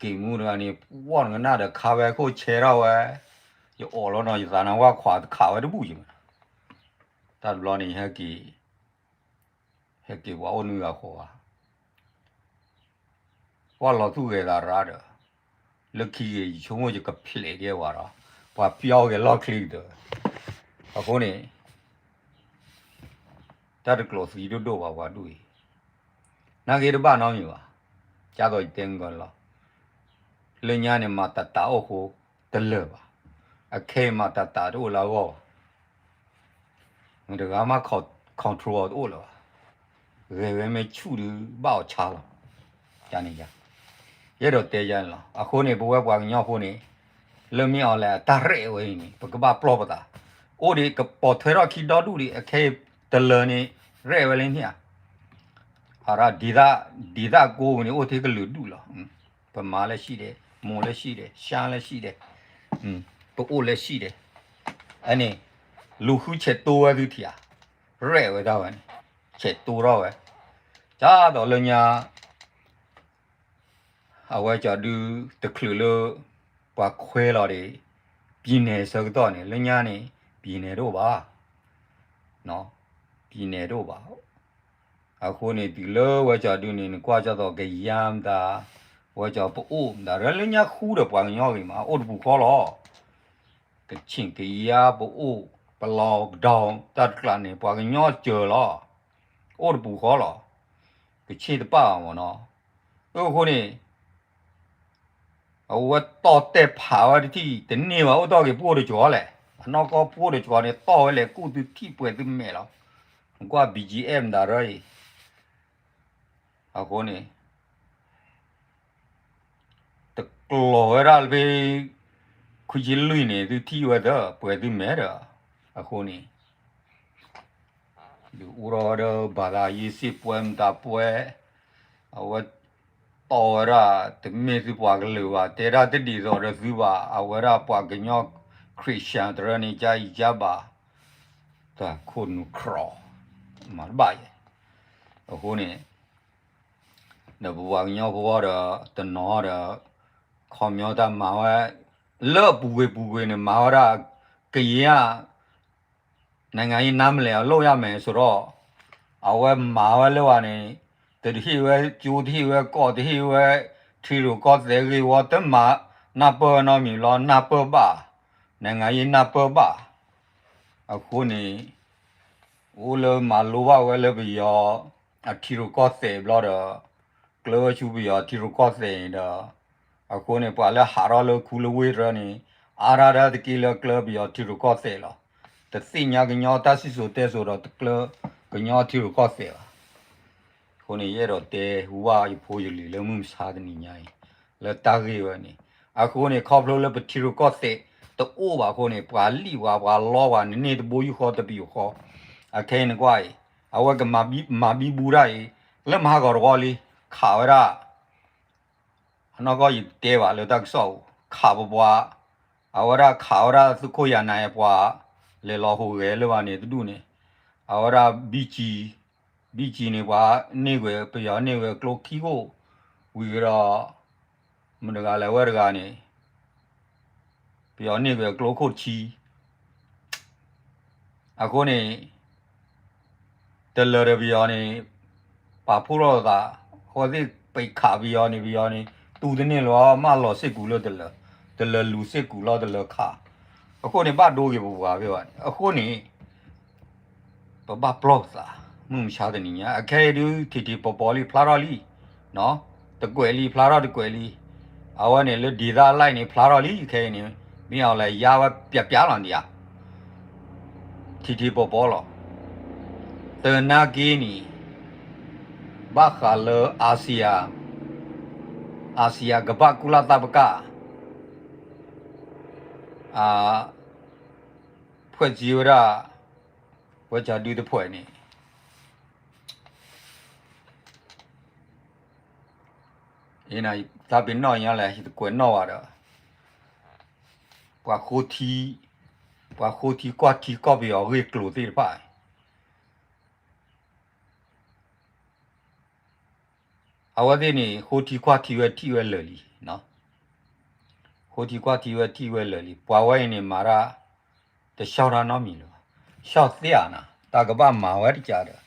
က့ၤမူတဂၤန့ၣ် ဝီၢ်နကနၣ်ဒီးခါဝဲခိၣ်ဆဲထီၣ်ဝဲ, ယအီၣ်လီၤနီၤ ယသးနါဝၣ်ခွးတခးဝဲတဘူၣ်ယမး, တၢ်တဘျီန့ၣ် ဟဲက့ၤ ဟဲက့ၤပှၤအိၣ်နွံဂၤဃိးဂၤ, ပှၤလီၤသူၣ်ဂဲၤသးရါဒီး လၢခံက့ၤ ယဆိကမိၣ်ယကဖျဲးကဲဝဲဒီး ပှၤပျီဂဲၤလီၢ်ချ့ကတၢၢ်, အဃိန့ၣ် တၢ်တကျိးသံဒိၣ်ဒိၣ်ဘၣ်ပှၤဒူၣ်အံၤ, နာ်က့တဘၣ်နီတမံၤဘၣ်, ကၢ်သိးယတဲမုၢ်ကီလီၤ, လၢညါန့ၣ် မၤတၢ်တၢ်အိၣ်ဃိ တလၢာ်ဘၣ်, အခဲအံၤမၤတၢ်တၢ်တအိၣ်လၢအဂီၢ်ဘၣ်, မတၤတဂၤမး control အီၤတအိၣ်လၢၤဘၣ်, ဂဲၤဝဲမ့ၢ်ဆူၣ်ဒုးဘၣ်အီၤဆါလီၤ, ယန့ၣ်ယၤ, ယအဲၣ်ဒိးတဲယၤန့ၣ်လီၤ, အဃိန့ၣ် ပဝဲပှၤကညီဖိန့ၣ် လၢမ့ၢ်အီၤလဲၣ်အတၢ်ရဲၣ်ဝဲအံၤန့ၣ် ပကဘၣ်ပျီၢ်ပသး, ပ အိၣ်ဒံးကပိာ်ထွဲထီၣ်ခံဒီဒူၣ်ဒံး အခဲအံၤတလၢာ်န့ၣ် ရဲၣ်ဝဲလၢန့ၣ်ဧါ, အဒၣ်ဒံးသၣ်ကိးန့ၣ် အိၣ်ထဲကလုာ်ဒူၣ်လီၤ. ပမၤလၢဆံးဒဲး, မိၢ်လၢဆံးဒဲး, ရှါလၢဆံးဒဲး, ပအိၣ်လၢဆံးဒဲး, အန့ၣ် လူၤဃုဆဲးတိဝဲသုထံၣ်ဧါ, ရဲၣ်ဝဲဒၣ်ဝဲန့ၣ်, ဆဲးတိထီၣ်ဝဲ, ကၢ်သိးလၢညါ အဝဲကၠီဒုတချုးလၢ ပှၤခွဲလီၤဒံး ပြည်နယ် ဆၢကတီၢ်န့ၣ် လၢညါန့ၣ် ပြည်နယ် တအိၣ်ဘၣ်,ပြည်နယ် တအိၣ်ဘၣ်. အဃိန့ၣ် တုၤလၢဝဲကၠီဒုန့ၣ် နကွၢ်ကၠီသိးကယါမတၤ, ဝဲကၠီပအိၣ်မတၤ လၢညါဃူဒီးပှၤကညီဂ့ၤမး အိၣ်တပူၤဃီလီၤ. ကဆ့ၣ်ကယါပအိၣ် ပလီၢ်ပဒီ တၢ်တကျးန့ၣ် ပှၤကညီစၢၤလီၤ, အိၣ်တပူၤဃီလီၤ. ကဆ့ၣ်တပာ်ဘၣ်မ့ၢ်နီၤ, အဃိန့ၣ် အဝဲတီၢ်တဲာ်ဖးဝဲတထံၣ် တန့ၢ်ဘၣ် အိၣ်တီၢ်က့ၤပှိၢ်တကီၤလဲၣ်, အနီၢ်ကီၢ်ပှိၢ်တကီၤန့ၣ် တီၢ်ဝဲလဲၤကူၣ်သုထံၣ်ပှဲၤသုမဲာ်လီၤ. နကွၢ် ဘီၣ်ကၠံအ့ၣ် မတၤရၢအံၤ, အဃိန့ၣ် တကျိၤဝဲဒၣ်လၢဖဲ ခွံဆံလွံၢ်န့ၣ် သုထံၣ်ဝဲသၢ ပှဲၤသုမဲာ်ဒီး, အဃိန့ၣ် ဒုးအိၣ်ထီၣ်ဝဲဒီး ဘၣ်သးယ့စ့ၣ်ပှဲၤမတၤပှဲၤ, အဝဲတီၢ်ဝဲဒၣ် တမ့ၢ်သုပှၤကလုာ်ဘၣ်, တဲဒၣ်တဒ်သိးဒီးသုဘၣ်, အဝဲဒၣ်ပှၤကညီ Christian တရၢန့ၣ် ကၢ်အံၤကၢ်ဘၣ်, တၢ်ခိၣ်နူာ်ကြီ, မၤတဘၣ်ယဲ, အဃိန့ၣ် ဒီးပပှၤကညီဖိဒီး တနီၤဒီး ခီပညီတၢ်မၤဝဲ လၢအပူၤကွံာ်ပူၤကွံာ်န့ၣ် မၤဝဲဒၣ် ကယဲၢ် နိုင်ငံရေးနားမလည်အောင်လုပ်ရမယ်ဆိုတော့ အဝဲမၤဝဲလၢဝဲန့ၣ် တဟ့ၣ်ဝဲကၠိ တဟ့ၣ်ဝဲကီၢ် တဟ့ၣ်ဝဲ ထံရူၢ်ကီၢ်သဲးဂ့ၢ်ဝီ တမၤ နၢ်ပၢၢ်နီတမံၤလီၤ နၢ်ပၢၢ်ဘၣ် နိုင်ငံရေးနၢ်ပၢၢ်ဘၣ် အဃိန့ၣ် အိၣ်လၢမၤလိဘၣ်ဝဲလၢပယီၤ အထံရူၢ်ကီၢ်သဲးဘျီဒီး ကျၢဝဲဆူပယီၤထံရူၢ်ကီၢ်သဲးန့ၣ်ဒီး အဃိန့ၣ် ပှၤလၢဟးထီၣ်လၢခူလၢဝ့ၢ်တရၢန့ၣ် အါဒၣ်ဒၣ်တက့ၢ်လၢကျၢပယီၤထံရူၢ်ကီၢ်သဲးလီၤ. တသ့ၣ်ညါကညီတၢ်စံၣ်စိၤတဲစိၤဒီးတကျၢကညီထံရူၢ်ကီၢ်သဲးဘၣ်. အဃိန့ၣ် ယအဲၣ်ဒိးတဲဟူဘၣ်ယဖိယလံၤလၢမုၢ်မဆါတနံၤညါအံၤ လၢတၢ်ဂ့ၢ်ဝဲန့ၣ် အဃိန့ၣ် ခီဖျိလၢပထံရူၢ်ကီၢ်သဲးတအိၣ်ဘၣ်အဃိန့ၣ် ပှၤလံၣ်ပှၤ ပှၤလီပှၤ နန့ၢ်တဘိယူၢ်ဃီတပယူာ်ဃီ အခဲအံၤနကွၢ်အံၤ အဝဲကမၤဘံဘူတၢ်အံၤ လၢမဟါဂီၤတဝီလံ ခးဝဲဒၣ် အနီၢ်ကီၢ်ယတဲဘၣ်လၢတၢ်ကစီၣ်အူ ခးပပှၤ အဝဲဒၣ်ခးဝဲဒၣ်သုးခိၣ်ယၤနၤအံၤပှၤ လဲၤလီၤဟူးဂဲၤလၢဘၣ်န့ၣ်တဒူၣ်န့ၣ် အဝဲဒၣ် ဘံၣ်ကၠံ ဘံၣ်ကၠံန့ၣ် ပှၤန့ၢ်ကွံာ် ပယီၤန့ၢ်ကွံာ်အကျိခံခိၣ် ဝံၤကဒီး မတၤတဂၤလဲၣ် အဝဲတဂၤန့ၣ် ပယီၤန့ၢ်ကွံာ်အကျိခိၣ်တဆံ အဃိန့ၣ် တလၢာ်ဒီးပယီၤန့ၣ် ပာ်ဖှိၣ်ထီၣ်သး အဝဲသ့ၣ်ပခးပယီၤန့ၣ် ပယီၤန့ၣ် တူၢ်တန့ၢ်လီၤ မၢလီၤစ့ၢ်ကီးလၢတလၢာ် တလၢာ်လူၤစ့ၢ်ကီးလီၤ တလၢာ်ခး အဃိန့ၣ် ဘၣ်ဒိဂ့ၤပပှၤဖဲဘၣ်န့ၣ် အဃိန့ၣ် ပဘၣ်ပျီၢ်ပသး မုၢ်မဆါတနံၤညါ အခဲအံၤဒုး ထံၣ်ထံၣ်ပီၤပီၤလံ ဖျါထီၣ်လံ တကွဲးလံ ဖျါထီၣ်တကွဲးလံ အဝဲန့ၣ်လၢဒ်သၣ်အလိုက်န့ၣ် ဖျါထီၣ်လံ ခဲအံၤန့ၣ် မ့ၢ်အီၤလဲၣ် ယါဝဲပျးပျးလီၤဒံးဧါ ထံၣ်ထံၣ်ပီၤပီၤလီၤ သနာ်က့န့ၣ် ဘၣ်ဃးလၢ အာဆီယံ အာဆီယံကဘၣ်ကုလသမဂ္ဂ အ ဖွဲ့စည်းဝဲဒၣ် ဝဲကၠီဒုတဖှဲးန့ၣ် သးပ့ၤနီၣ်ညါလဲၣ် ယတကွဲးနီၣ်ဘၣ်ဒီး ပှၤဃိထံ ပှၤဃိထံကွၢ်ထံကီၢ်ပယီၤအဂ့ၢ်ကျိၤသ့ၣ်တဖၣ် အဝဲသ့ၣ်န့ၣ် ဃိထံကွၢ်ထံဝဲထံၣ်ဝဲလၢာ်လံ, ဃိထံကွၢ်ထံဝဲထံၣ်ဝဲလၢာ်လံ. ပှၤဝဲအံၤန့ၣ် မၤတၢ် တဆီၣ်တၢ်နီတမံၤလၢၤဘၣ်. ဆီၣ်သ့ဧါနၤ, တၢ်ကဘၣ်မၤဝဲတကးဒီး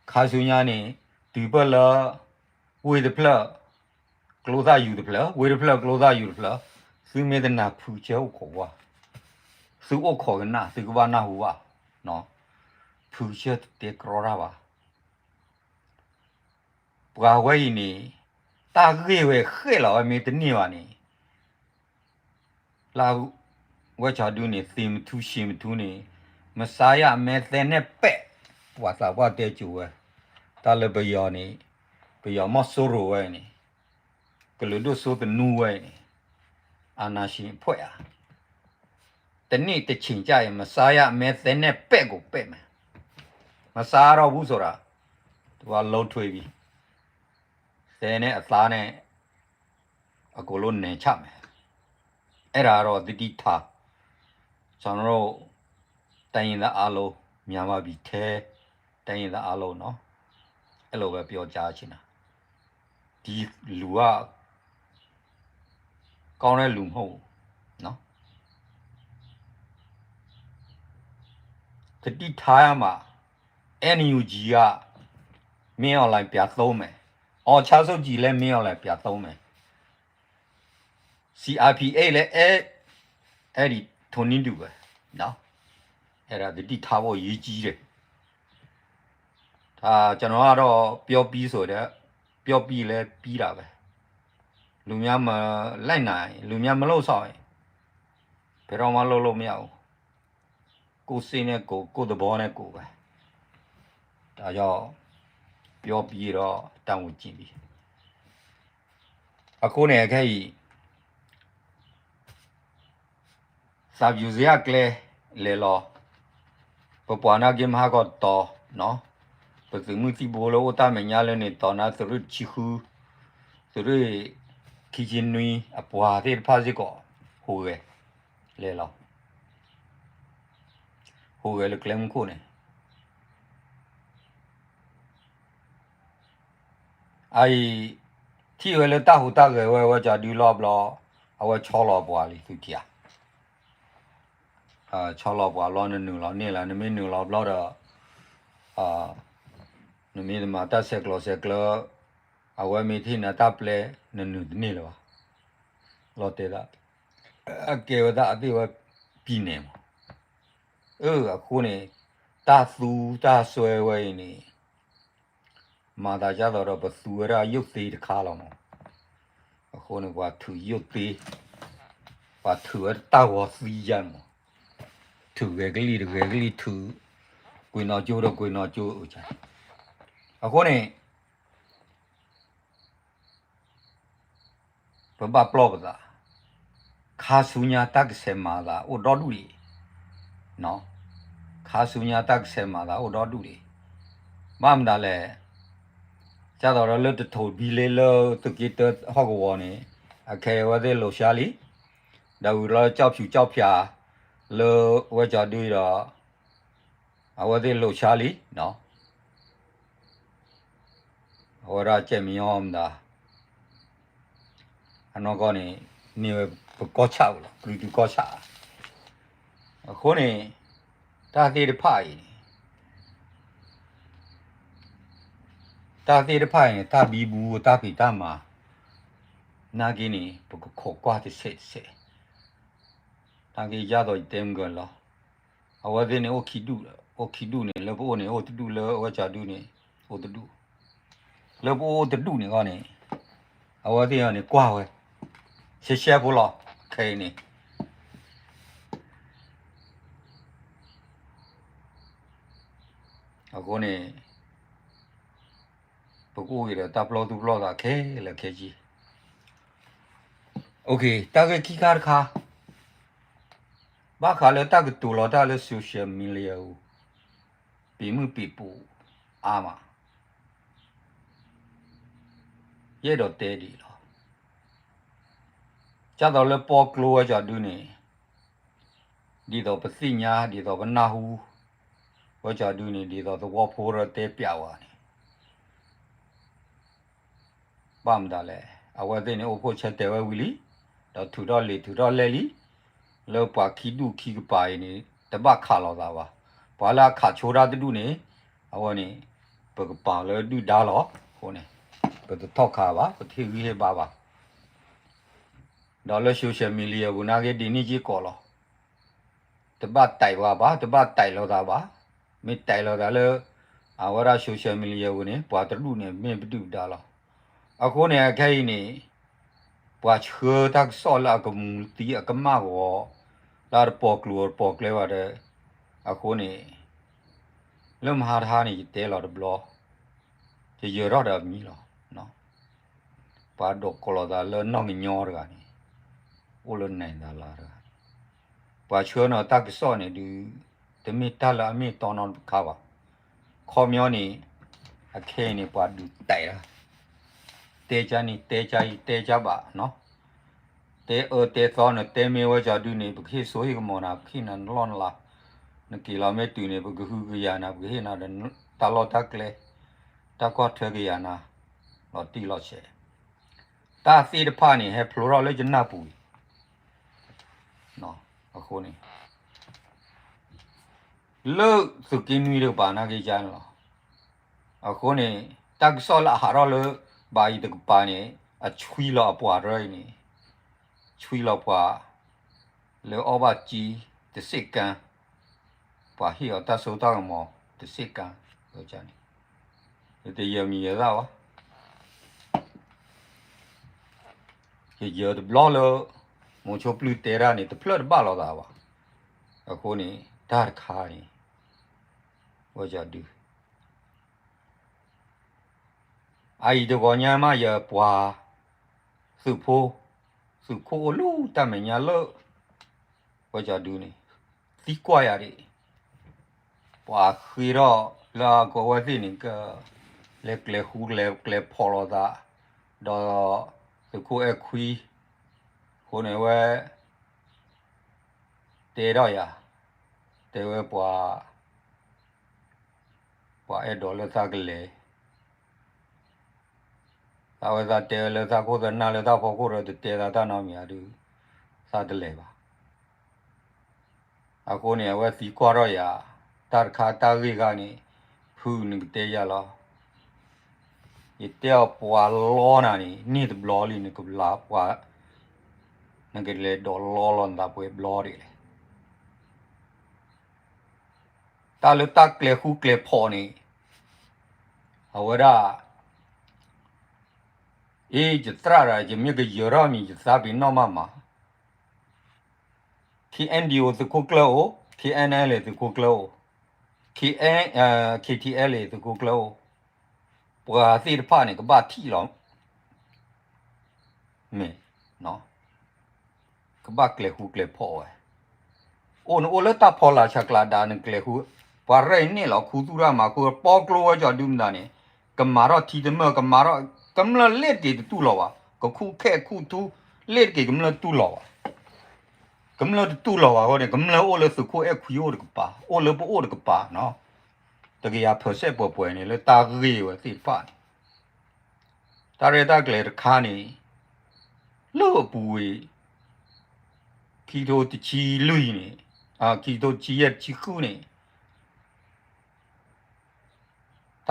ခါဆူညါန့ၣ် တုၤပၢၢ်လၢ ဝ့ၢ်တဖျၢၣ် ကျိသၣ်ယူၤတဖျၢၣ်, ဝ့ၢ်တဖျၢၣ်ကျိသၣ်ယူၤတဖျၢၣ်, သုမ့ၢ်တနၢ်ဖုဆၢအိၣ်ခိးဝါ, သုအိၣ်ခိးကနၣ် သုကဘၣ်နၢ်ဟူဘၣ်. ဖုဆၢတတဲကြီတၢ်ဘၣ်. ပှၤဝဲအံၤန့ၣ် တၢ်ဂ့ၢ်ဝဲဃဲၣ်လီၤဝဲမ့ၢ်တန့ၢ်ဘၣ်န့ၣ် လၢဝဲကၠီဒုန့ၣ် သ့မထူဆ့မထူန့ၣ် မဆါယမဲသဲနဲၣ်ပဲာ် ပှၤသးပှၢ်တဲစိၤဝဲ တၢ်လၢပယီၤန့ၣ် ပယီၤမီၢ်စိရိၤဝဲန့ၣ် ကလုာ်ဒိၣ်စိသနူဝဲန့ၣ် အာဏာရှင်အဖွဲ့ ဧါ. တနံၣ်တဆံၣ်ကၢ်အံၤ မဆါယၤ မ့ၢ်သဲနဲၣ်ပဲာ်ကိးပဲာ်မဲာ်, မဆါထီၣ်ဘူးစိၤရၤ, တဘၣ်လိထွဲဘံ, သဲနဲၣ်အသါန့ၣ် အကိးလိနဲၣ်ဆၣ်မဲာ်, အဲၣ်ဒၣ်ဒီးသတိထား, ကျွန်တော်တို့ တိုင်းရင်းသားအားလုံး မြန်မာပြည်ထဲ တိုင်းရင်းသားအားလုံးနော် အဲ့လိုပဲပြောကြားချင်တာ, ဒီလူက ကောင်းတဲ့လူမဟုတ်ဘူးနော်, သတိထားရမှာ, NUG က မင်းအောင်လှိုင်ပြန်သုံးမယ်, အောင်ဆန်းစုကြည်လည်း မင်းအောင်လှိုင်ပြန်သုံးမယ်, CRPH လည်း အဲ အဲ့ဒီထိုနည်းတူပဲနော်, အဲ့ဒါသတိထားဖို့အရေးကြီးတယ်, ဒါကျွန်တော်ကတော့ပြောပြီးဆိုတော့ ပြောပြီးလည်းပြီးတာပဲ, လူများမလိုက်နိုင် လူများမလုပ်ဆောင်ရင် ဘယ်တော့မှလုပ်လို့မရဘူး, ကိုယ့်စိတ်နဲ့ကိုယ် ကိုယ့်သဘောနဲ့ကိုယ်ပဲ, ဒါကြောင့်ပြောပြီးတော့တာဝန်ကျင်ပြီ, အဃိန့ၣ်ခဲအံၤ သးပူၤစ့အကျဲလဲၤလီၤ, ပပှၤနာ်က့မဟါကီးတီၤ, ပသုးမုၢ်သံၣ်ဘိလၢအိၣ်တၢ်မဲာ်ညါလၢန့ၣ် တီၤနါသုးရ့ၣ်တဆံဃု, သုးရ့ၣ်ခံဆံနွံအပှၤသ့ၣ်တဖၣ်စ့ၢ်ကီး ဟူးဂဲၤလဲၤလီၤ, ဟူးဂဲၤလၢကျဲမုၢ်ခိၣ်န့ၣ် အအံၤ ထံၣ်ဝဲလၢတၢ်ဟူးတၢ်ဂဲၤဝဲ အဝဲကၠီဒုလီၤဘျီ, အဝဲဆီလီၤပှၤလံ သုထံၣ်ဧါ, ဆီလီၤပှၤဘျီ နနုာ်လီၤန့ၢ်လၢ နမ့ၢ်နုာ်လီၤဘျီဒီး နမ့ၢ်တမၤတၢ်ဆဲးကျိးဆဲးကျၢ, အဝဲမ့ၢ်ထံၣ်နၤတၢ်ပျဲ နနုာ်တန့ၢ်လၢၤဘၣ်, လီၤတဲာ်သး, အကဲဝဲဒၣ်အသ့ၣ်ဝဲ ပြည်နယ် မး, အဃိန့ၣ် တၢ်သူတၢ်စွဲဝဲအံၤန့ၣ် မၤသးဒ်သိးဒီး ပသူဝဲဒၣ်ယိၣ်သ့တခါလီၤမး, အဃိန့ၣ် ပှၤထုးယိၣ်သ့, ပှၤထုးဝဲတၢ်ဂီၤသံယါမး, ထုးဂဲၤကလံၢ်တဂဲၤကလံၢ်ထုး, ကွံာ်နီၢ်ကၠိဒီးကွံာ်နီၢ်ကၠိ, အဃိန့ၣ် ပဘၣ်ပျီၢ်ပသး, ခါဆူညါတၢ်ကဆဲးမၤသးအိၣ်ဒီဒူၣ်ဒံး, ခါဆူညါတၢ်ကဆဲးမၤသးအိၣ်ဒီဒူၣ်ဒံး, ဘၣ်မတၤလဲၣ်, ဒ်သိးဒီးလၢတထိးဘံလ့လၢသုးက့တၢဟီၣ်ကဝီၤန့ၣ်, အခဲအံၤအဝဲသ့ၣ်လိာ်ဆှါလံ, ဒီးဝံၤလီၤကၠီၣ်ဖၠူၣ်ကၠီၣ်ဖၠၣ် လၢဝဲကၠီဒုဒီး အဝဲသ့ၣ်လိာ်ဆှါလံ, အဝဲဒၣ်ကဲမညီမတၤ, အနီၢ်ကီၢ်န့ၣ် န့ၢ်ဝဲပကီၢ်ဆၣ်ဝဲလီၤ, ပတုၤကီၢ်ဆၣ်, အဃိန့ၣ် တၢ်သ့ၣ်တဖၣ်အံၤန့ၣ် တၢ်သ့ၣ်တဖၣ်အံၤန့ၣ် တၢ်ဘံဘူတၢ်ဖံးတၢ်မၤ, နာ်က့န့ၣ် ပကခိးကွၢ်တဆဲးတဆဲး, နာ်က့ယါသိးယတဲမုၢ်ကလီၤ, အဝဲသ့ၣ်န့ၣ်အိၣ်ခံဒူၣ်, အိၣ်ခံဒူၣ်န့ၣ် လၢပအိၣ်န့ၣ်အိၣ်တဒူၣ် လၢအဝဲကၠီဒုန့ၣ် အိၣ်တဒူၣ်, လၢပအိၣ်အိၣ်တဒူၣ်န့ၣ်ဂီၢ်န့ၣ်, အဝဲသ့ၣ်န့ၣ်ကွၢ်ဝဲ, ရှဲရှဲဖိလီၤ, ခဲအံၤန့ၣ် အဃိန့ၣ် ပကအိၣ်က့ၤဒီးတၢ်ပျီၢ်သူၣ်ပျီၢ်သးခဲလၢာ်ခဲဆ့, တၢ်ဂ့ၢ်ခံခါတခါ, ဘၣ်ဃးလၢတၢ်ကတိၤလီၤတၢ်လၢ social media အူ, ပံာ်မုၣ်ပံာ်ပိာ်အါမး, ယအဲၣ်ဒိးတဲဒ်အံၤလီၤ, ဒ်သိးလၢပီကျိဝဲကၠီဒုန့ၣ် ဒ်သိးပသ့ၣ်ညါ ဒ်သိးပနၢ်ဟူ, ဝဲကၠီဒုန့ၣ် ဒ်သိးသဝီဖိဒီးတဲပျးဝဲန့ၣ်, ဘၣ်မတၤလဲၣ်, အဝဲသ့ၣ်န့ၣ်အိၣ်ဖှိၣ်ဆၢတဲာ်ဝဲဝံၤလံ, ဒီးထုးထီၣ်လံာ်ထုးထီၣ်လဲၢ်လံ, လၢပှၤခံဒူၣ်ခံကပၤအံၤန့ၣ် တဘၣ်ခးလိာ်သးဘၣ်, ပှၤလၢအခးဆိတၢ်တဒူၣ်န့ၣ်, အဝဲန့ၣ် ပကပာ်လၢဒုၣ်ဒါလီၤ, အဃိန့ၣ် ပတထီၣ်ခးဘၣ် ပတဟ့ၣ်ဂံၢ်ဟ့ၣ်ဘါဘၣ် ဒီးလၢ social media ပူၤနာ်က့ဒ်န့ၣ်က့ကိးလီၤ, တဘၣ်တဲာ်ဝဲဘၣ် တဘၣ်တဲာ်လိာ်သးဘၣ်, မ့ၢ်တဲာ်လိာ်သးလၢ အဝဲဒၣ် social media ပူၤန့ၣ် ပှၤတဒူၣ်န့ၣ် မ့ၢ်ပဒုၣ်ပဒါလီၤ, အဃိန့ၣ် အခဲအံၤန့ၣ် ပှၤဆှၢတၢ်ကစီၣ်လၢအကမူးသံအကမၣ်ဂီၤ, လၢအတပိာ်ကျိၤတပိာ်ကျဲဘၣ်ဒီး, အဃိန့ၣ် လၢမဟါတဟါန့ၣ် ယတဲလီၤတဘျီ, ယယၢၤထီၣ်ဒီးအမံၤလီၤ, ပှၤဒိးကိးလိာ်သးလၢနီၢ်ကညီတဂၤန့ၣ်, အိၣ်လၢနဲၣ်သၤလၤတဂၤန့ၣ်, တ ပှၤဆှၢနီၢ်တၢ်ကစီၣ်န့ၣ်ဒုး တမ့ၢ်တၢ်လၢအမ့ၢ်တီနီတခါဘၣ်. ခီပညီန့ၣ် အခဲအံၤန့ၣ် ပှၤဒုးတဲလီၤ, တဲကါန့ၣ် တဲကါအံၤ တဲကါဘၣ်နီၤ, တဲအၢတဲသီနၤ တဲမ့ၢ်ဝဲကၠီဒုန့ၣ် ပကဟ့ၣ်စိဟ့ၣ်ကမီၤနၤ ပကဟ့ၣ်နၤနလီၢ်နလၤ, နက့ၤလီၤမ့ၢ်တုၤန့ၣ် ပကဟုကယာ်နၤ ပကဟ့ၣ်နၤဒီးတၢ်လီၢ်တၢ်ကျဲ, တၢ်ကွၢ်ထွဲကယာ်နၤ လီၤတံၢ်လီၤဆဲး, တၢ်သ့ၣ်တဖၣ်န့ၣ် ဟဲဖျိထီၣ်လၢယနၢ်ပူၤအံၤ အဃိန့ၣ် လၢသုးက့နွံတကပၤနာ်က့ၤကါန့ၣ်လီၤ. အဃိန့ၣ် တၢ်ကစီၣ်လၢအဟးထီၣ်လၢ ဘၣ်အံၤတကပၤန့ၣ် အဆွံလီၤအပှၤရၢအံၤန့ၣ်, ဆွံလီၤပှၤ လၢအီၣ်ဘၣ်ကၠံတစ့ၢ်ကီး, ပှၤဟ့ၣ်အီၤတၢ်စိတၢ်ကမီၤတစ့ၢ်ကီး, န့ၣ် တယၢၤမံၤယၢၤသၣ်ဘၣ်. ယယၢၤတဘျီလၢ မိၤဆိပျုၢ်တဲတၢ်န့ၣ် တဖျၢၣ်တဘၣ်လိာ်သးဘၣ်. အဃိန့ၣ် တၢ်တခါန့ၣ် ဝဲကၠီဒု အအံၤတဂီၤညါမး ယပှၤ သုးဖိ သုးခိၣ်အိၣ်လၢတၢ်မဲာ်ညါလၢ ဝဲကၠီဒုန့ၣ် သံကွၢ်ယၤဒၣ် ပှၤဃ့ထီၣ်လၢအကဝဲသ့ၣ်န့ၣ် ကလဲၤကျဲၤဃူကျဲၤဖီၣ်လိာ်သး ဒီးသုးခိၣ်အဲၣ်ခွံ အဃိန့ၣ်ဝဲ တဲထီၣ်ယၤ, တဲဝဲပှၤ ပှၤအဲၣ်ဒိးလၢသးကလဲၤ, သးဝဲသးတဲဝဲလၢသးခိၣ်သးနၢ်လၢတၢ်ဖီခိၣ်ဒီး တတဲသးတၢ်နီတမံၤဧါဒုး သးတလဲၤဘၣ်. အဃိန့ၣ် အဝဲသံကွၢ်ထီၣ်ယၤ တၢ်တခါတၢ်ဂ့ၢ်ခါန့ၣ် ဖုနကတဲယၤလီၤ. ယတဲအီၤပှၤလီနၤန့ၣ် န့ၢ်တဘျီလံ နကလၤပှၤ နကလဲၤဒိးလီလီၤနသးပှဲၤဘျီဒ်လဲၣ်. တၢ်လၢတၢ်ကျဲၤဃူကျဲၤဖီၣ်န့ၣ် အဝဲဒၣ် အ့ ယသရၣ်ဒီး ယမ့ၢ်ကယၢၤထီၣ်မံၤ ယသးပ့ၤနီၣ်မးမး, K N D O သုးခိၣ်ကျၢၢ်အိၣ်, K N L A သုးခိၣ်ကျၢၢ်အိၣ်, K N, K T L A သုးခိၣ်ကျၢၢ်အိၣ်, ပှၤသ့ၣ်တဖၣ်န့ၣ် ကဘၣ်ထံၣ်လီၤ မ့ၢ် ကဘၣ်ကျဲၤဃူကျဲၤဖီၣ်ဝဲ, အိၣ်နအိၣ်လၢတၢ်ဖီလာ်ဆးကျးဒါနကျဲၤဃူ, ပှၤရဲၣ်န့ၢ်လီၤခူသူၣ်ရၣ်မၤဃူ ပီကျိဝဲကၠီဒုမတၤန့ၣ်, ကမၤထီၣ်ထံတမၢၢ် ကမၤထီၣ် ကမျၢၢ်လ့ၣ်တက့ၤတတူၢ်လီၤဘၣ်, ကခူၣ်ခဲခူၣ်ထူ လ့ၣ်တက့ၤကမျၢၢ်တူၢ်လီၤဘၣ်, ကမျၢၢ်တတူၢ်လီၤဘၣ်အဃိန့ၣ် ကမျၢၢ်အိၣ်လၢသုးခိၣ်အဲၣ်ခွံအိၣ်တကပၤ အိၣ်လၢပအိၣ်တကပၤနီၤ, တကယၤဖၢစဲၣ်ပှဲၤပှဲၤန့ၣ် လၢတၢ်ဂ့ၢ်ဝဲသ့ၣ်တဖၣ်န့ၣ် တၢ်ရဲၣ်တၢ်ကျဲၤတခါန့ၣ် လၢအပူၤဝံၤ ခံကထိတဆံလွံၢ်န့ၣ်, ခံကထိတဆံယဲၢ်တဆံဃုန့ၣ် တၢ်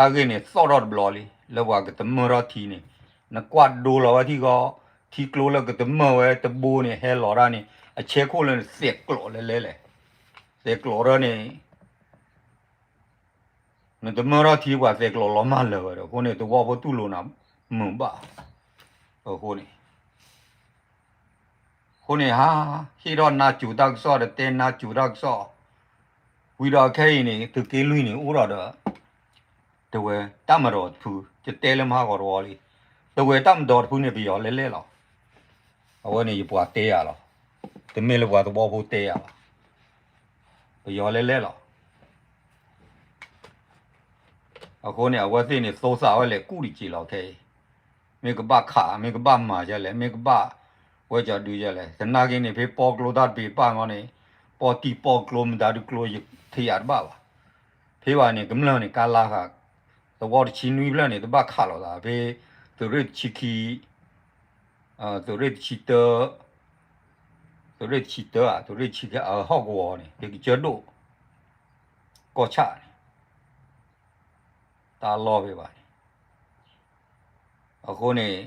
ဂ့ၢ်န့ၣ်သီၣ်ထီၣ်တဘျီလံ လၢပှၤကတမၢၢ်ထီၣ်ထံန့ၣ်, နကွၢ်ဒိလီၤဝဲထံဂီၤ, ထံကျိလၢကတမၢၢ်ဝဲတဘိန့ၣ် ဟဲလီၤတၢ်န့ၣ် အဆဲခိၣ်လၢနသဲးကျိးလဲၤလဲၤလဲၣ်, သဲးကျိးထီၣ်န့ၣ် နတမၢထီၣ်ထံပှၤသဲးကျိးလီၤမၢ်လၢာ်ဝဲဒီး အဃိန့ၣ် သဝီဖိတူၢ်လိာ်နၤမုာ်ဘၣ်. အဃိန့ၣ်, အဃိန့ၣ် ဟး ဟ့ၣ်ထီၣ်နါစိၤတၢ်ကစီၣ်ဒီးတဲနါစိၤတၢ်ကစီၣ်, ဝံၤဒီးခဲအံၤန့ၣ် သုးက့လွံၢ်န့ၣ် အိၣ်ဒီးဒီး တဝဲတၢ်မၤဒီးတဖု, ယတဲလၢမဟါဂီၤတဝီလံ, တဝဲတၢ်မၤဒီးတဖုန့ၣ် ပယီၤလဲၤလဲၤလီၤ. အဝဲန့ၣ်ယပှၤတဲယၤလီၤ. တမ့ၢ်လၢပှၤသဝီဖိတဲယၤဘၣ်. ပယီၤလဲၤလဲၤလီၤ. အဃိန့ၣ် အဝဲသ့ၣ်န့ၣ် သိသးဝဲလဲၤကူၣ်တက့ၢ်လီၤခဲအံၤ, မ့ၢ်ကဘၣ်ခး မ့ၢ်ကဘၣ်မၤဒ်လဲၣ် မ့ၢ်ကဘၣ်ဝဲကၠီဒုဒ်လဲၣ်, သနာ်က့န့ၣ် ဖဲပီကျိတၢ်တပ့ၤပာ်ဂီၢ်န့ၣ်, ပီၣ်တံၢ်ပီကျိမတၤဒုးကျိယထံၣ်ယၤတဘၣ်ဘၣ်. ဖဲဘၣ်န့ၣ် ကမျၢၢ်န့ၣ် ကါလါဃာ်, သဝီတဆံနွံဖျၢၣ်န့ၣ် တဘၣ်ခးလိာ်သး, ဖဲသုးရ့ၣ်တဆံခံ သုးရ့ၣ်တဆံတၢ, သုးရ့ၣ်တဆံတၢဧါ, သုးရ့ၣ်တဆံခံ ဟီၣ်ကဝီၤန့ၣ် ဖဲကစၢၢ်ဒိၣ် ကီၢ်ဆၣ်န့ၣ် တၢ်လီၢ်ဖဲဘၣ်န့ၣ်, အဃိန့ၣ်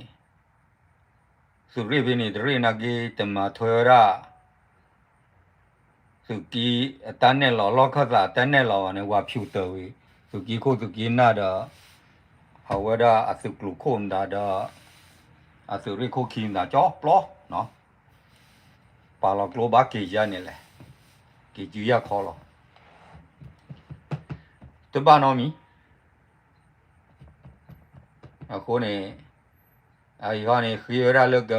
သုးရ့ၣ်ဖဲန့ၣ် တရ့ၣ်နာ်က့ တမၤထွဲဝဲဒၣ် သုးက့အတၢ်နဲၣ်လီၤ လီၢ်ခၢၣ်သးအတၢ်နဲၣ်လီၤဘၣ်န့ၣ် ဝၤဖၠူးတၢၤဝံၤ သုးက့ခိၣ်သုးက့နၢ်ဒီး အဝဲဒၣ်အသုးကျိၤခိၣ်မတၤဒီး အသုးရ့ၣ်ခိၣ်ခံမတၤ ကၠီပျီ ပာ်လီၤကျိဘၣ်က့ၤယါန့ၣ်လဲၣ်, က့ၤစုယၢ်ခီလီၤ. တဘၣ်နီတမံၤ. အဃိန့ၣ် အအံၤဟီန့ၣ် ဃ့ဝဲဒၣ်လၢက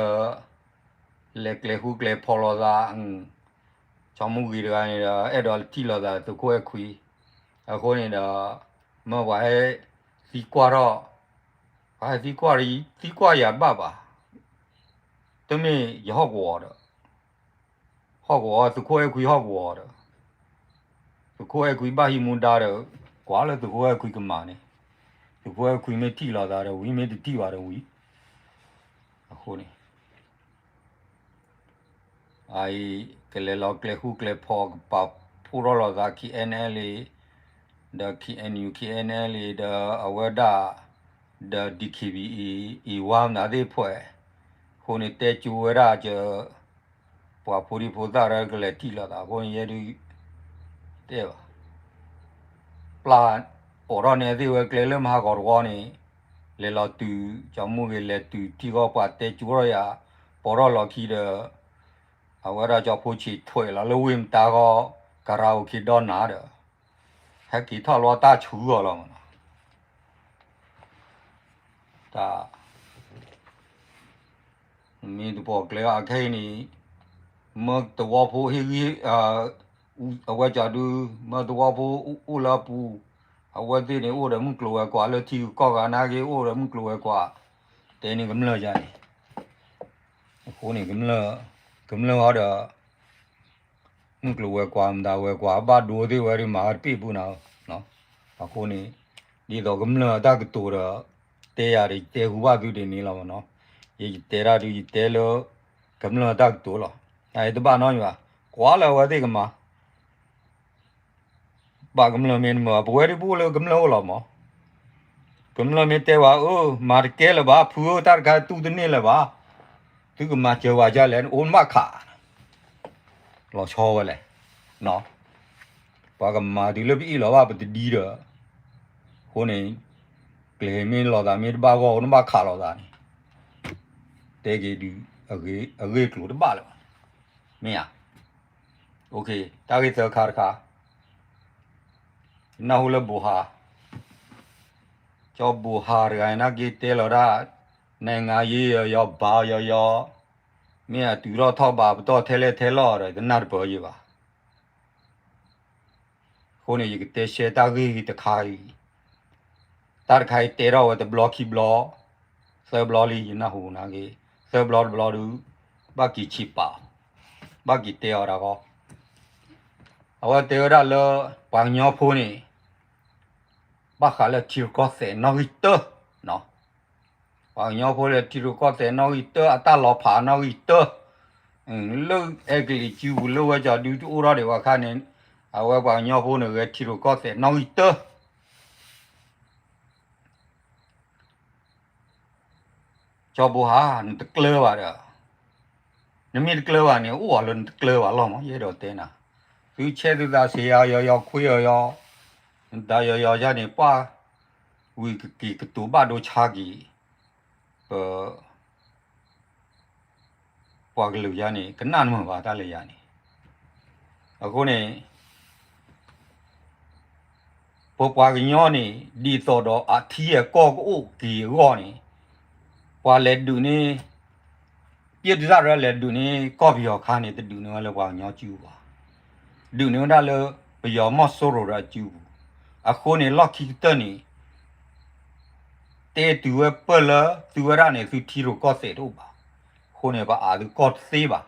လဲၤကျဲၤဃူကျဲၤဖီၣ်လိာ်သး, ပ ကၠီမူဂ့ၤတဂၤန့ၣ်ဒီး အဲၣ်ဒိးထံၣ်လိာ်သးသုးခိၣ်အဲၣ်ခွံ, အဃိန့ၣ်ဒီး မ့ၢ်ပှၤဟဲသံကွၢ်ထီၣ်, ပှၤဟဲသံကွၢ်, သံကွၢ်ယၤတဘၣ်ဘၣ်, တမ့ၢ်ယဟီၣ်ကဝီၤဒီး, ဟီၣ်ကဝီၤ သုးခိၣ်အဲၣ်ခွံဟီၣ်ကဝီၤဒီး, သုးခိၣ်အဲၣ်ခွံဘၣ်ဟံးမူဒါဒီး, ကွၢ်လၢသုးခိၣ်အဲၣ်ခွံကမၤန့ၣ်, သုးခိၣ်အဲၣ်ခွံမ့ၢ်ထံၣ်လိာ်သးဒီးဝံၤ မ့ၢ်တထံၣ်ဘၣ်ဒီးဝံၤ, အဃိန့ၣ် အအံၤ ကလဲၤလီၤကျဲဃူကျဲဖိး ကပာ်ဖှိၣ်ထီၣ်လိာ်သး K N L A ဒီး K N U K N L A ဒီးအဝဲဒၣ် ဒီး D K B A အံၤဝါမနုၤသ့ၣ်ဖဲ, အဃိန့ၣ်တဲကၠိဝဲဒၣ်က ပှၤဖိဒံဖိသၣ်ဒီးကလဲၤထံၣ်လိာ်သး အဃိန့ၣ်ယဲဒုး တဲဘၣ် ပျၢ်အိးထီၣ်န့ၣ်သ့ၣ်ဝဲကျဲလၢမဟါဂီၤတဝီန့ၣ်, လဲၤလီၤတုၤ ကၠီမူဂ့ၤလဲၤတုၤထံဂီၢ် ပှၤတဲကၠိထီၣ်ယၤ, ပိာ်ထီၣ်လီၤခံဒီး, အဝဲဒၣ်ကၠီဖိဆံးထွဲလီၤလၢဝ့ၢ်မတါဂီၢ် ကရၤအိၣ်ခ့ဒီနၤဒီး, ဟဲက့ၤထီၣ်လီၤတၢ်ဆူအီၤလီၤမနီၤ. တၢ် မ့ၢ်တပိာ်ကျဲအခဲအံၤန့ၣ်, မၢသဝီဖိဟ့ၣ်ဂံၢ်, အဝဲကၠီဒု, မၢသဝီဖိအိၣ်လၢအပူၤ, အဝဲသ့ၣ်န့ၣ်အိၣ်ဒီးမုၢ်ကျိၤဝဲၤကွာ်လၢထံဂုၤကီၢ်ဂၤနာ်က့ အိၣ်ဒီးမုၢ်ကျိၤဝဲၤကွာ်, တဲန့ၣ်ကမျၢၢ်ယါန့ၣ်, အဃိန့ၣ် ကမျၢၢ်ဟီဒီး မုၢ်ကျိၤဝဲၤကွာ် မတၤဝဲၤကွာ် ဘၣ်ဒိသ့ၣ်ဝဲဒုးမၤတပ့ၢ်ပူၤနၤ, အဃိန့ၣ် ဒ်သိးကမျၢၢ်အတၢ်ကတိၤဒီး တဲယၤဒီး ယတဲဟူဘၣ်သုဒ်န့ၣ်လီၤမနီၤ, ယယတဲတၢ်ဒုး ယတဲလၢ ကမျၢၢ်အတၢ်ကတိၤလီၤ, အတဘၣ်နီတမံၤဘၣ်, ကွၢ်လၢအဝဲသ့ၣ်ကမၤ ဘၣ်ကမျၢၢ်မ့ၢ်တမၤ ပဝဲဒၣ်ပအိၣ်လၢကမျၢၢ်အိၣ်လီၤမး, ကမျၢၢ်မ့ၢ်တဲဝဲ အၢ မၤတကဲလၢၤဘၣ် ဖုဧၢ တၢ်တခါတူၢ်တန့ၢ်လၢၤဘၣ်, သုကမၤစၢၤဝဲဒ်လဲၣ် နအိၣ်နဘၣ်ခး, လီၤဆီဝဲလဲၣ်, ပှၤကမၤတုၤလၢပအ့ၣ်လီၤဘၣ်ပတဒံဒီး, အဃိန့ၣ် ကျဲၤမ့ၢ်လိာ်သးမ့ၢ်တဘၣ်ဂီၢ် အိၣ်နဘၣ်ခးလိာ်သးန့ၣ်, တဲက့ၤဒုး အဂ့ၢ်ကျိၤတဘၣ်လၢၤဘၣ်, မ့ၢ်ဧါ, တၢ်ဂ့ၢ်သၢခါတခါ နၢ်ဟူလၢဘိၤဟး, ကၠီဘိၤဟးတဂၤနာ်က့တဲလီၤဒၣ်, နိုင်ငံရေးရောရော ဘာရောရော, မ့ၢ်အတုၤထီၣ်ထီၣ်ဘးပတီၢ်ထဲလဲၣ်ထဲလီၢ်ဒီး တနၢ်တပၢၢ်ယံၤဘၣ်. အဃိန့ၣ် ယကတဲရှဲတၢ်ဂ့ၢ်တခါအံၤ, တၢ်တခါအံၤတဲထီၣ်ဝဲတဘျီခံဘျီ, သၢဘျီလံ ယနၢ်ဟူနာ်က့, သၢဘျီတဘျီဒုး, ဘၣ်က့ၤဆံးပာ်အီၤ, ဘၣ်က့ၤတဲအီၤတၢ်ဂီၢ်, အဝဲတဲဝဲဒၣ်လၢ ပှၤကညီဖိန့ၣ် ဘၣ်ဃးလၢထံရူၢ်ကီၢ်သဲးနီၣ်ဂံၢ်တၢ, ပှၤကညီဖိလၢထံရူၢ်ကီၢ်သဲးနီၣ်ဂံၢ်တၢ အတၢ်လီၤဖးနီၣ်ဂံၢ်တၢ, လၢအဲကလံးစုပူၤ လၢဝဲကၠီဒုတအိၣ်ထီၣ်ဒံးဘၣ်အခါန့ၣ်, အဝဲပှၤကညီဖိန့ၣ် ဂဲၤထံရူၢ်ကီၢ်သဲးနီၣ်ဂံၢ်တၢ ကၠီဘိဟါ နတကျၢၤဘၣ်ဒီး, နမ့ၢ်တကျၢၤဘၣ်န့ၣ် အိၣ်အီၤလၢနတကျၢၤဘၣ်လီၤမး ယအဲၣ်ဒိးတဲနၤ, သုဆဲးသုသးဆံးယၤယီၤယီၤခွ့အီၤယီၤ, နတၢ်ယီၤယီၤယၤန့ၣ် ပှၢ်ဝံၤကက့ၤကတိၤဘၣ်ဒိဆါက့ၤ, ပ ပှၤကလုာ်ယၤန့ၣ် ကနၣ်နမုာ်ဘၣ်တၢ်လၢယၤန့ၣ်, အဃိန့ၣ် ပပှၤကညီန့ၣ် ဒ်သိးဒီးအထံအကီၢ်ကအိၣ်က့ၤအဂီၢ်န့ၣ်, ပှၤလဲၤဒုးန့ၢ်, ပျဲၢ်တစၢ်ဒီးလဲၤဒုးန့ၢ်ကီၢ်ပယီၤခါန့ၣ် တဒုးန့ၢ်ဝဲလၢပှၤကညီစုပူၤဘၣ်, ဒုးန့ၢ်ဝဲဒၣ်လၢပယီၤမီၢ်စိရိၤဒီးအစုပူၤ, အဃိန့ၣ် လီၢ်ခံကတၢၢ်န့ၣ် တဲတုၤဝဲပၢၢ်လၢသုဝဲဒၣ်န့ၣ် သုထံရူၢ်ကီၢ်သဲးတအိၣ်ဘၣ်, အဃိန့ၣ် ပအးသုကီၢ်တသ့ဘၣ်,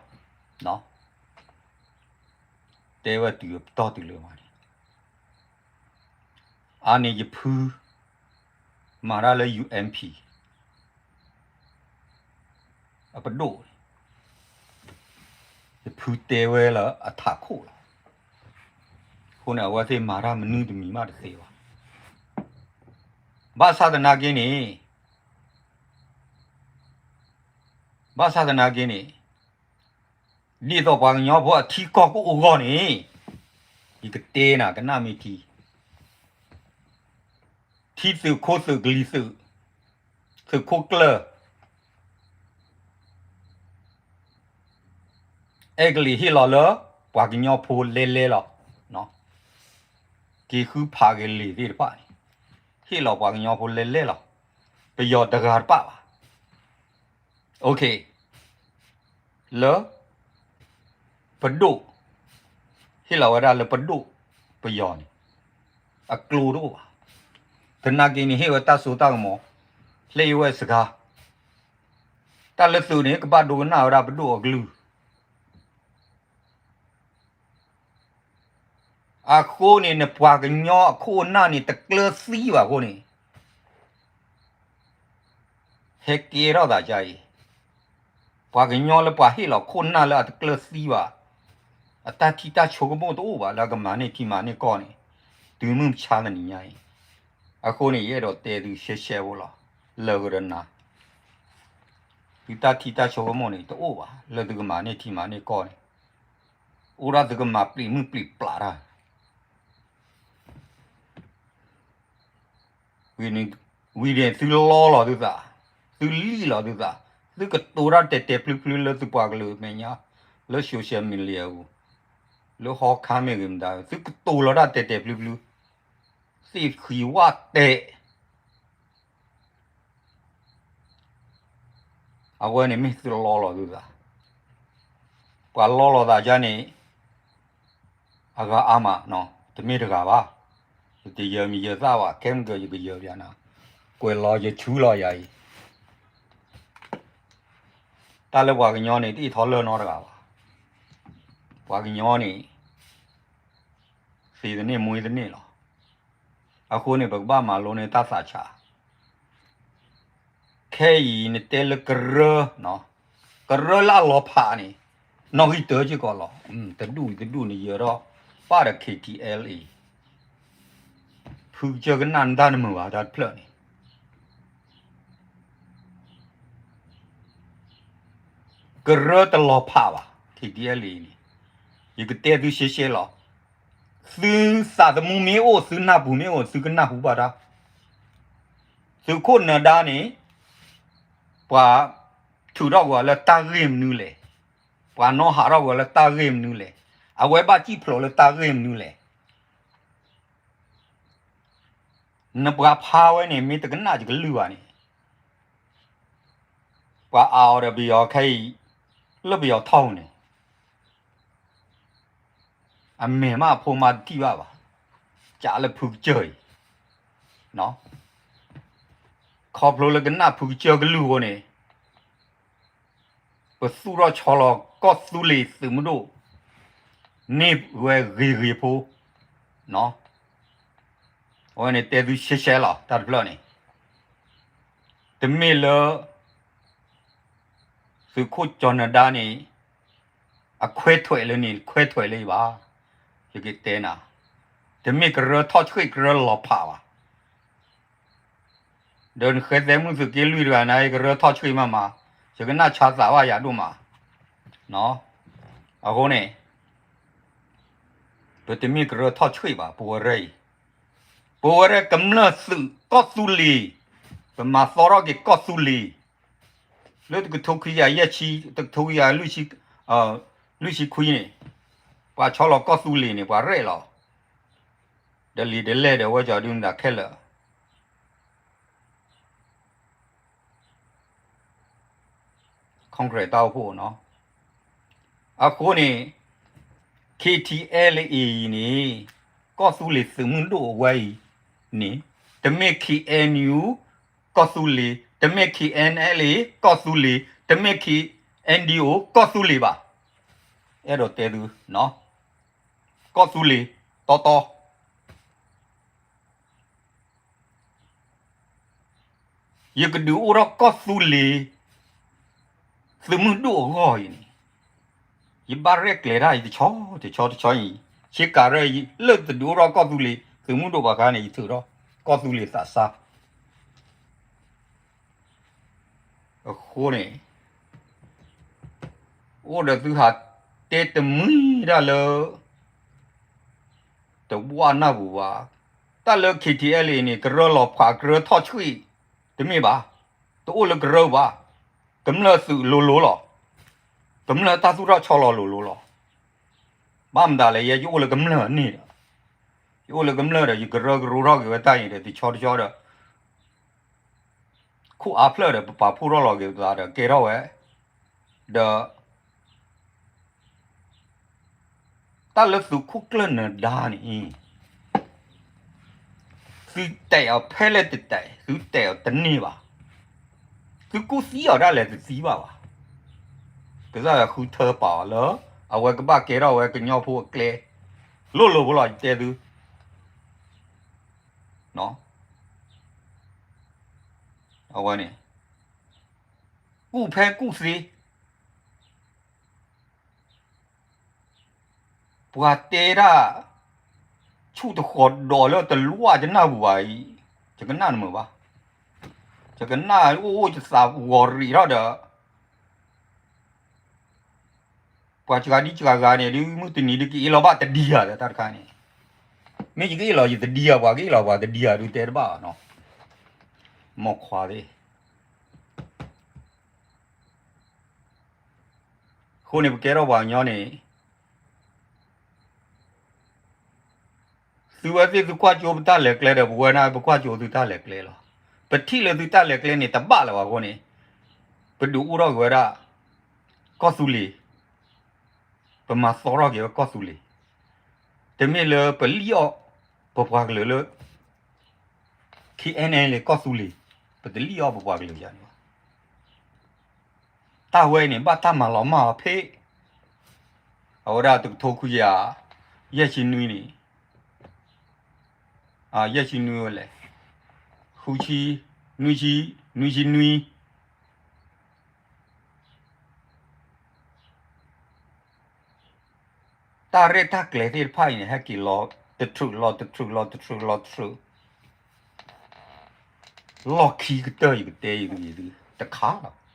တဲဝဲတုၤပတီၢ်တုၤလၢမးန့ၣ်, အါန့ၢ်ယဖု မၤတၢ်လၢ U N P အပဒိၣ်, ယဖုတဲဝဲလၢအထးခိၣ်လီၤ, အဃိန့ၣ် အဝဲသ့ၣ်မၤတၢ်မနုၤတမံၤမးတသ့ဘၣ်, ဘၣ်ဆၣ်သနာ်က့န့ၣ် ဘၣ်ဆၣ်သနာ်က့န့ၣ်, ဒ်သိးပှၤကညီဖိအထံကီၢ်ကအိၣ်အဂီၢ်န့ၣ်, ယကတဲနၤကနၣ်မ့ၢ်ထံ, ထံသုးခိၣ်သုးကလံၤသုး, သုးခိၣ်ကျၢၢ်, အဲကလံးဟ့ၣ်လီၤလၢ ပှၤကညီဖိလဲလဲလီၤ, က့ၤဃုဖးက့ၤလံာ်သ့ၣ်တဖၣ်န့ၣ်, ဟ့ၣ်လီၤပှၤကညီဖိလဲလဲလီၤ, ပယီၤတဂၤတပၣ်ဘၣ်. လၢ ပဒိၣ် ဟ့ၣ်လီၤဝဲဒၣ်လၢပဒိၣ်ပယီၤန့ၣ် အကျိတအိၣ်ဘၣ်. သနာ်က့န့ၣ် ဟ့ၣ်ဝဲတၢ်စိတၢ်ကမီၤ, ဟ့ၣ်ဝဲစှၤ, တၢ်လၢသုးန့ၣ် ကဘၣ်ဒိကနၣ်ဝဲဒၣ်ပဒိၣ်အကလုၢ် အဃိန့ၣ် နပှၤကညီအခိၣ်အနၢ်န့ၣ် တကျၢၤသံဘၣ်အဃိန့ၣ် ဟဲကဲထီၣ်သးဒ်အံၤ, ပှၤကညီလၢပှၤဟ့ၣ်လီၤခိၣ်နၢ်လၢအတကျၢၤသံဘၣ်, အတၢ်ထံတၢ်ဆိကမိၣ်တအိၣ်ဘၣ်လၢအကမၤန့ၢ်ထံမၤန့ၢ်ကီၢ်န့ၣ်, တုၤမုၢ်မဆါတနံၤညါအံၤ, အဃိန့ၣ် ယအဲၣ်ဒိးတဲသုရှဲရှဲဖိလီၤ, လၢာ်ကရနၤ သုတၢ်ထံတၢ်ဆိကမိၣ်န့ၣ် တအိၣ်ဘၣ် လၢသုကမၤန့ၢ်ထံမၤန့ၢ်ကီၢ်န့ၣ်, အိၣ်ဒၣ်သုကမၤပျံၤမုၢ်ပျံၤပျါတၢ် ဝံၤန့ၣ်သုလီလီၤသုသး, သုလံၣ်လီၤသုသး, သုကတိၤတၢ်တဲာ်တဲာ်ဖျုဖျုလၢသုပှၤကလုာ်မဲာ်ညါ, လၢ social media ပူၤ, လၢဟီခါမ့ၢ်ဂ့ၤမတၤ, သုကတိၤလီၤတၢ်တဲာ်တဲာ်ဖျုဖျု, သ့ၣ်ဃံဝၣ်တဲာ် အဝဲန့ၣ်မ့ၢ်သုလီလီၤသုသး, ပှၤလီလီၤသးဒ်န့ၣ်, အဂၤအါမး, တမ့ၢ်တဂၤဘၣ်, ယတယၢမံၤယၢသၣ်ဘၣ်, ခဲမုၢ်ကၢယကယၢပျးနၤ, ကွဲးလီၤယဆူလီၤယၤအံၤ, တၢ်လၢပှၤကညီန့ၣ် တအ့ၣ်ထီၣ်လၢၢ်နီတဂၤဘၣ်, ပှၤကညီန့ၣ် သ့သန့ၣ်မွ့သန့ၣ်လီၤ. အဃိန့ၣ် ပကဘၣ်မၤလိန့ၢ်တၢ်သးဆး, ခဲအံၤနတဲလၢကရၢ, ကရၢလၢအလီၤဖးန့ၣ်, နီၣ်ဂံၢ်တၢက့ၢ်ကီးလီၤ, တဒူၣ်တဒူၣ်န့ၣ်ယၢၤထီၣ်, ပၣ်ဒီး K T L A, ဖုကစၢၢ်ကနၣ်နတၢ်နမုာ်ဘၣ်တၢ်တဖျၢၣ်န့ၣ် ကရၢတလီၤဖးဘၣ် K T L A န့ၣ်, ယကတဲသုရှဲရှဲလီၤ. သုသးသမူမ့ၢ်အိၣ် သုနၢ်ပူၤမ့ၢ်အိၣ် သုကနၢ်ဟူဘၣ်တၢ်. သုးခိၣ်နၢၤဒါန့ၣ် ပှၤထုးထီၣ်ကွံာ်အီၤလၢတၢ်ဂ့ၢ်မနုၤလဲၣ်, ပှၤနီၣ်ဟးထီၣ်ကွံာ်အီၤလၢတၢ်ဂ့ၢ်မနုၤလဲၣ်, အဝဲဘၣ်စံၣ်ဖျိးလၢတၢ်ဂ့ၢ်မနုၤလဲၣ်. နပှၤဖးဝဲန့ၣ် မ့ၢ်တကနၣ်ယကလုၢ်ဘၣ်န့ၣ်, ပှၤအးအီၤဒီးပယီၤခဲအံၤ လၢပယီၤထီၣ်န့ၣ်, အမဲာ်မးအဖိမးတထံၣ်ဘၣ်ဘၣ်, ကးလၢဖုကစၢၢ်အံၤ, ခီဖျိလၢကနၣ်ဖုကစၢၢ်ကလုၢ်အဃိန့ၣ် ပသူၣ်ထီၣ်ဆီလီၤကီၢ်သူလ့ၤသုးမုၢ်ဒိၣ် န့ၢ်ဝဲဂ့ၤဂ့ၤဖိ, အဝဲန့ၣ်တဲသုရှဲရှဲလီၤ တၢ်တဖျၢၣ်န့ၣ်, တမ့ၢ်လၢ သုးခိၣ်ကၠီၤနၢၤဒါန့ၣ် အခွဲးထွဲးလၢန့ၣ် ခွဲးထွဲးလၢအံၤဘၣ်, ယကတဲနၤ, တမ့ၢ်ကရၢထီၣ်ဆှ့ၣ်ကရၢလီၤဖးဘၣ်. ဒီးနဃဲသဲမုၢ်သုးက့လွံၢ်တဂၤန့ၣ် ကရၢထီၣ်ဆှ့ၣ်မးမး, ယကနၣ်ဆါသးဘၣ်ယၤဒိၣ်မး, အဃိန့ၣ် ပတမ့ၢ်ကရၢထီၣ်ဆှ့ၣ်ဘၣ် ပဝဲရဲအံၤ, ပဝဲရဲကမျၢၢ်သုးကီၢ်သူလ့ၤ, ပမၤသီထီၣ်က့ၤကီၢ်သူလ့ၤ, လၢတကထိခွံကယၤယဲၢ်ဆံ, တကထိခွံကယၤ လွံၢ်ဆံခွံန့ၣ်, ပှၤဆီလီၤကီၢ်သူလ့ၤန့ၣ် ပှၤရဲၣ်လီၤ, ဒီးလံာ်ဒလဲၣ်ဒီးဝဲကၠီဒုမတၤခဲလၢာ် Congress တၢ်အိၣ်ဖှိၣ်နီၤ. အဃိန့ၣ် K T L A အံၤန့ၣ် ကီၢ်သူလ့ၤသုးမုၢ်ဒိၣ်အဝဲအံၤန့ၣ် တမ့ၢ် K N U ကီၢ်သူလ့ၤ, တမ့ၢ် K N L A ကီၢ်သူလ့ၤ, တမ့ၢ် K N D O ကီၢ်သူလ့ၤဘၣ်. အဲၣ်ဒိးတဲသု, ကီၢ်သူလ့ၤတီတီ ယကဒုးအိၣ်ထီၣ်ကီၢ်သူလ့ၤ သုးမုၢ်ဒိၣ်အဂီၢ်အံၤန့ၣ်, ယဘၣ်ရဲၣ်ကျဲၤတၢ်အံၤတဆီတဆီတဆီအံၤ, ဆ့ကၤရဲၣ်အံၤ လၢတဒုးအိၣ်ထီၣ်ကီၢ်သူလ့ၤ သုးမုၢ်ဒိၣ်ဘၣ်ခါန့ၣ် ယထုးထီၣ်ကီၢ်သူလ့ၤသးစၢ် အဃိန့ၣ် အိၣ်ဒီးသုဟးတဲတမှံတၢ်လၢ တဝၢနၢ်ပူၤဘၣ်. တၢ်လၢ K T L A န့ၣ် ကရၢလီၤဖး ကရၢထီၣ်ဆှံၣ် တမ့ၢ်ဘၣ်, တအိၣ်လၢကရၢဘၣ်, ကမျၢၢ်သုးလိၤလိၤလီၤ. ကမျၢၢ်တၢ်သူၣ်ထီၣ်ဆီလီၤလိၤလိၤလီၤ. ဘၣ်မတၤလဲၣ် ယဲယအိၣ်လၢကမျၢၢ်န့ၣ်ဒီး, ယအိၣ်လၢကမျၢၢ်ဒီး ယကရၢကရိထီၣ်က့ၤဝဲတၢ်အံၤဒီး တဆီတဆီဒီး ခိၣ်အါဖျၢၣ်ဒီး ပပာ်ဖှိၣ်ထီၣ်လီၤက့ၤပသးဒီး ကဲထီၣ်ဝဲ, ဒီး တၢ်လၢသုးခိၣ်ကျၢၢ်နၢၤဒါန့ၣ် သုတဲာ်အီၤဖဲလဲၣ်တတဲာ် သုတဲာ်အီၤတန့ၢ်ဘၣ်. သုကူၣ်သံအီၤဒၣ်လဲာ်တသံဘၣ်ဘၣ်. ကစၢ်ယွၤဃုထၢပာ်အီၤလၢ အဝဲကဘၣ်ကဲထီၣ်ဝဲကညီဖိအကျဲ လိၤလိၤဖိလီၤ ယတဲသု အဝဲန့ၣ် ကူၣ်ဖဲကူၣ်သ့ ပှၤတဲဒၣ် ဆူၣ်တဃီၤဒီးလၢတလွၣ်ယနၢ်ပူၤဘၣ်အံၤ, ယကနၣ်တမုာ်ဘၣ်. ယကနၣ်အိၣ်အိၣ်ယသးဂီၤရံးထီၣ်ဒီး ပှၤစှၤဒံစှၤဂၤန့ၣ် ဒုးမုၢ်တနံၤဒုးကအ့ၣ်လိာ်ဘၣ်တဒံဂၤဒီးတၢ်တခါန့ၣ်, မ့ၢ်ယကအ့ၣ်လိာ်ယတဒံဂၤ ပှၤကအ့ၣ်လိာ်ပှၤတဒံဂၤဒုးတဲတဘၣ်ဘၣ်နီၤ, မိၢ်ခွါသ့ၣ် အဃိန့ၣ် ပကဲထီၣ်ပှၤကညီန့ၣ် သုဝဲသ့ၣ်သုကွၢ်ကၠိပတၢ်လဲၤကျဲဒီး ပဝဲဒၣ်ပကွၢ်ကၠိသုတၢ်လဲၤကျဲလီၤ. ပထံၣ်လၢသုတၢ်လဲၤကျဲန့ၣ် တဘၣ်လၢၤဘၣ်အဃိန့ၣ်, ပဒုးအိၣ်ထီၣ်က့ၤဝဲဒၣ် ကီၢ်သူလ့ၤ, ပမၤသီထီၣ်က့ၤဝဲကီၢ်သူလ့ၤ, တမ့ၢ်လၢပလံၣ်အီၣ်ပပှၤကလုာ်လၢ ခ့ၣ်အဲၣ်လ်အ့ၣ် ကီၢ်သူလ့ၤ, ပတလံၣ်အီၣ်ပပှၤကလုာ်ယၤန့ၣ်ဘၣ်. တၢ်ဝဲအံၤန့ၣ် ဘၣ်တၢ်မၤလီၤမၢ်အီၤဖဲ အဝဲဒၣ်တကထိခွံကယၤ ယဲၢ်ဆံနွံန့ၣ်, ယဲၢ်ဆံနွံဝဲလဲၣ်, ဃုဆံ, နွံဆံ, နွံဆံနွံ တၢ်ရဲၣ်တၢ်ကျဲၤသ့ၣ်တဖၣ်အံၤန့ၣ် ဟဲက့ၤလီၤတထြူးလီၤတထြူးလီၤတထြူးလီၤတထြူး, လီၢ်ခံကတၢၢ် ယကတဲယကဂ့ၤသုတခါလီၤ.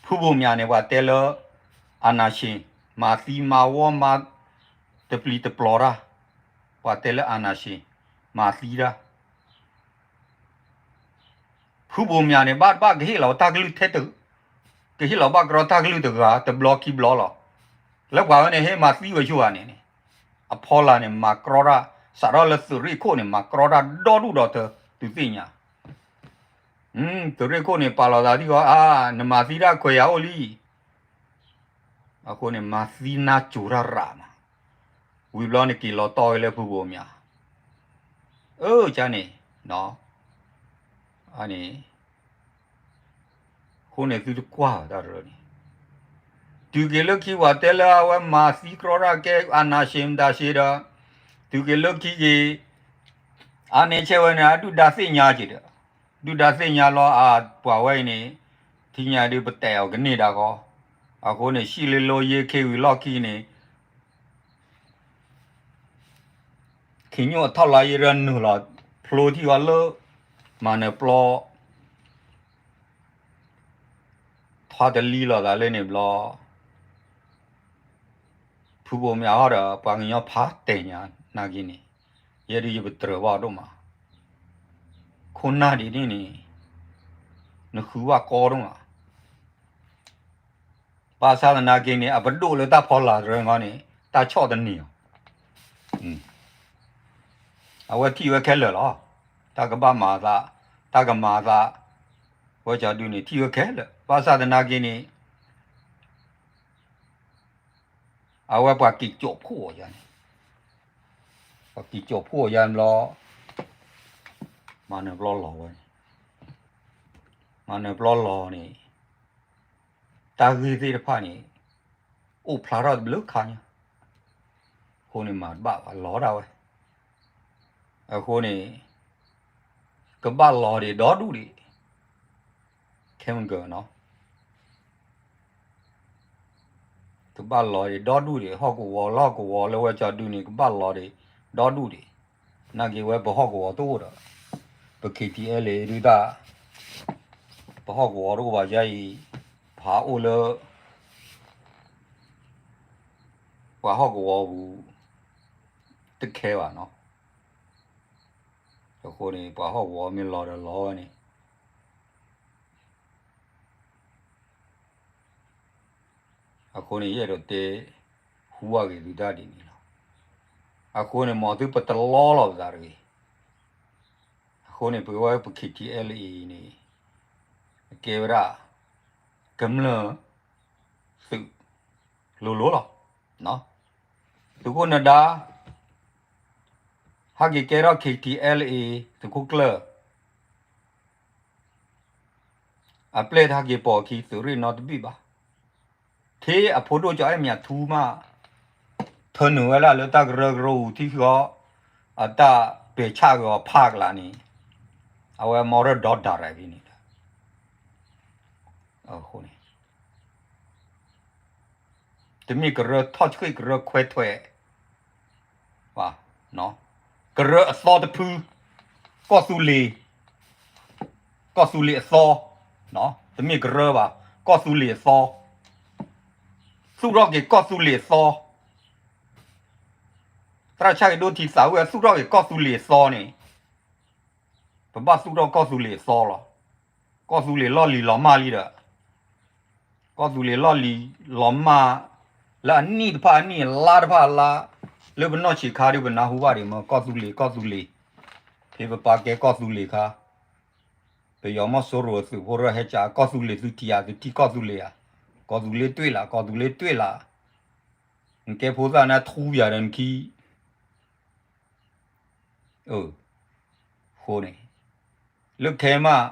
ဖုဘိၣ်မၠးန့ၣ် ပှၤတဲလၢ အာဏာရှင်, မၤသံမၤဝီ မၤတပျံၤတပျီၤတၢ်, ပှၤတဲလၢ အာဏာရှင်, မၤသံတၢ် ဖုဘိၣ်မၠးန့ၣ် ဘၣ်တဘၣ်ကဟ့ၣ်လီၤတၢ်ကလုၢ်ထဲတ, ကဟ့ၣ်လီၤဘၣ်ကရီတၢ်ကလုၢ်တဂၤ တဘျီခံဘျီလီၤ. လၢပှၤဝဲန့ၣ် ဟ့ၣ်မၤသံဝဲဆိဂၤန့ၣ်န့ၣ်, အဖီလာ်န့ၣ် မၤကြီတၢ်, စးထီၣ်လၢသုးရ့ၣ်ခိၣ်န့ၣ် မၤကြီတၢ်ဒီဒူၣ်ဒီထၢ, သုသ့ၣ်ညါ, သုးရ့ၣ်ခိၣ်န့ၣ် ပာ်လီၤသးဒ်ဃီ, အါ, နမၤသံတၢ်ခွဲးယာ်အိၣ်လံ အဃိန့ၣ် မၤသံနါစိၤတၢ်ရးမး, ဝံၤဘျီန့ၣ်က့ၤလီၤတီၢ်ဝဲလၢဖုဘိၣ်မၠး, အၢ ကန့ၣ်, န့ၣ်, အဃိန့ၣ်သုတကွၢ်ဘၣ်တၢ်တရၢန့ၣ်, တုၤက့ၤလၢခံပှၤတဲလၢအဝဲမၤသံကြီတၢ်ကဲ အာဏာရှင် မတၤရှ့ဒီး, တုၤက့ၤလၢခံက့ၤ, အါန့ၢ်ဆဲးဝဲန့ၣ် အဒုၣ်ဒါသ့ၣ်ညါက့ၤဒီး, ဒုၣ်ဒါသ့ၣ်ညါလီၤ အပှၤဝဲအံၤန့ၣ်, ထံၣ်ညါဒုးပတဲအီၤကန့ၢ်ဒၣ်ဃီ, အဃိန့ၣ် ဟံၣ်လၢလီယ့ခ့ဝံၤလီၢ်ခံန့ၣ် ခံညိၣ်အထီၣ်လါယဲရၢနုာ်လီၤ, ဖျိထံၣ်ဃီလၢ မၤနၢၤပျီ ထွါတလံလိာ်သးလၢန့ၣ်ဘျီ, ဖုဘိၣ်မၠးဟီဒီး ပှၤကညီဖးတဲာ်ညါနာ်က့န့ၣ်, ယဲဒုးယပတြၢၤဘၣ်ဒိၣ်မး, ခိၣ်နၢ်ဒ်န့ၣ်န့ၣ်, နဃုဘၣ်ကီဒိၣ်မး ဘၣ်ဆၣ်သနာ်က့န့ၣ် အပဒိၣ်လၢတၢ်ဖီလာ်တရၢန့ၣ်, တၢ်ဆီၣ်တန့ၢ်အီၤ, အဝဲထံၣ်ဝဲခဲလၢာ်လီၤ, တၢ်ကဘၣ်မၤသး, တၢ်ကမၤသး, ဝဲကၠီဒုန့ၣ် ထံၣ်ဝဲခဲလၢာ်, ဘၣ်ဆၣ်သနာ်က့န့ၣ် အဝဲပှၤက့ၤကၠိးဖှိၣ်အီၤယါန့ၣ်, ပှၤက့ၤကၠိးဖှိၣ်အီၤယါန့ၣ်ဘျီ, မၤနၢၤပျီလီၤဝဲန့ၣ်, မၤနၢၤပျီလီၤန့ၣ်, တၢ်ဂ့ၢ်သ့ၣ်တဖၣ်န့ၣ် အိၣ်ဖျါထီၣ်တဘျုးခါညါ, အဃိန့ၣ်မၤတဘၣ်ဘၣ်လီၤဒၣ်ဝဲ, အဃိန့ၣ် ကဘၣ်လီၤဒံးဒီဒူၣ်ဒံး, ခဲမုၢ်ကၢၤနီၤ ကဘၣ်လီၤဒံးဒီဒူၣ်ဒံး, ဟီၣ်ကဝီၤလၢဟီၣ်ကဝီၤလၢဝဲကၠီဒုန့ၣ် ကဘၣ်လီၤဒံးဒီဒူၣ်ဒံး, နာ်က့ဝဲပဟီၣ်ကဝီၤတအိၣ်ဒီး, ပ KTLA ဒုတၢ်, ပဟီၣ်ကဝီၤတအိၣ်ဘၣ်ယါအံၤ, ဖးအိၣ်လၢ ပှၤဟီၣ်ကဝီၤပူၤ တခဲဘၣ်နီၤ, အဃိန့ၣ် ပှၤဟီၣ်ကဝီၤမ့ၢ်လီၤဒီးလီၤဝဲန့ၣ် အဃိန့ၣ် ယအဲၣ်ဒိးတဲ ဟူဘၣ်က့ၤသုတၢ်ဒ်န့ၣ်လီၤ. အဃိန့ၣ် မ်သုပတလီလီၤပသးတဂ့ၤ. အဃိန့ၣ် ပဝဲပ KTLA အံၤန့ၣ် အကဲဝဲဒၣ် ကမျၢၢ်သုးလိၤလိၤလီၤ. နီၤ သုးခိၣ်နဒါ ဟဲက့ၤကဲထီၣ် K T L A သုးခိၣ်ကျၢၢ် အပျဲၢ်တဟဲက့ၤပိာ်အခံသုးရ့ၣ်နီတဘ့ၣ်ဘၣ်. ထဲအဖိဒိၣ်ကၠီအဲၣ်မၠးထူမး ထၢနုာ်ဝဲဒၣ်လၢတၢ်ကရၢကရိပူၤထံဃီ အတၢ်ပဲာ်ဆၣ်က့ၤအီၤဖးကလးန့ၣ် အဝဲမီရၢၢ်ဒီဒၣ်ရၤက့ၤန့ၣ်လီၤ. အဃိန့ၣ် တမ့ၢ်ကရၢထီၣ်ဆှ့ၣ်ကရၢခွဲးထွဲးဘၣ်, ကရၢအသီတဖု, ကီၢ်သူလ့ၤ, ကီၢ်သူလ့ၤအသီ, တမ့ၢ်ကရၢဘၣ်, ကီၢ်သူလ့ၤအသီ, သူၣ်ထီၣ်က့ၤကီၢ်သူလ့ၤအသီ, သရၣ်ဆၣ်က့ၤဒိၣ်ထံသးဝံၣ် သူၣ်ထီၣ်က့ၤကီၢ်သူလ့ၤအသီန့ၣ် ပဘၣ်သူၣ်ထီၣ်ကီၢ်သူလ့ၤအသီလီၤ. ကီၢ်သူလ့ၤလီၢ်လံၤလီၤမၢ်လံဒီး ကီၢ်သူလ့ၤလီၢ်လံၤလီၤမၢ် လၢအနံၣ်တဖၣ်အနံၣ် အလါတဖၣ်အလါ လၢပနီၢ်ဆံးခါဒီး ပနၢ်ဟူဘၣ်ဒံးမ့ၢ် ကီၢ်သူလ့ၤ ကီၢ်သူလ့ၤ, ဖဲပပာ်ကဲကီၢ်သူလ့ၤခါ, ပယီၤမီၢ်စိရိၤသုးဖိရၢၣ်ဟဲကၠး ကီၢ်သူလ့ၤသုထံၣ်ဧါ သုထံၣ်ကီၢ်သူလ့ၤဧါ, ကီၢ်သူလ့ၤတွ့ၣ်လၢ် ကီၢ်သူလ့ၤတွ့ၣ်လၢ်, နကဲဖိသၣ်န့ၣ်ထူပယၤဒီးနခံ အဃိန့ၣ် လၢခဲမး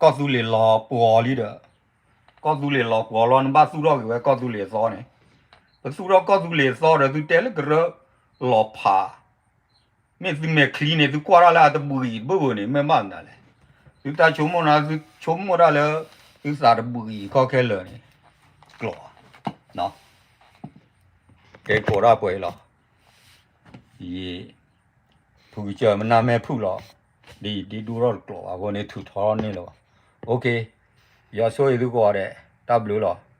ကီၢ်သူလ့ၤလီၤပှီၤလံဒီး ကီၢ်သူလ့ၤလီၤပှီၤလီၤ နဘၣ်သူၣ်ထီၣ်က့ၤဝဲကီၢ်သူလ့ၤအသီန့ၣ်, ပသူၣ်ထီၣ်ကီၢ်သူလ့ၤအသီဒီး သုတဲလၢကရၢလီၤဖး, မ့ၢ်သုမဲာ်ချံန့ၣ် သုကွၢ်တၢ်လၢအတဘှံးတဘၣ်ဘၣ်န့ၣ် မ့ၢ်ဘၣ်မနုၤလဲၣ်, သုတၢ်ဆိကမိၣ်န့ၣ် သုဆိကမိၣ်တၢ်လၢ သုသးတဘှံးခီခဲလၢာ်န့ၣ် ကျိာ် ကဲကိးဒၣ်ပှဲၤလီၤ. ယ ဖုကစၢၢ်မနၤမဲာ်ဖုၣ်လီၤ, ဒ်ယဒ့ဒိၣ်ထီၣ်တကျိာ်ဘၣ်အဃိန့ၣ် ထုးထီၣ်န့ၣ်လီၤ. ယွၤဆိၣ်ဂ့ၤသုကိးဂၤဒဲး, တၢ်ဘျုးလီၤ.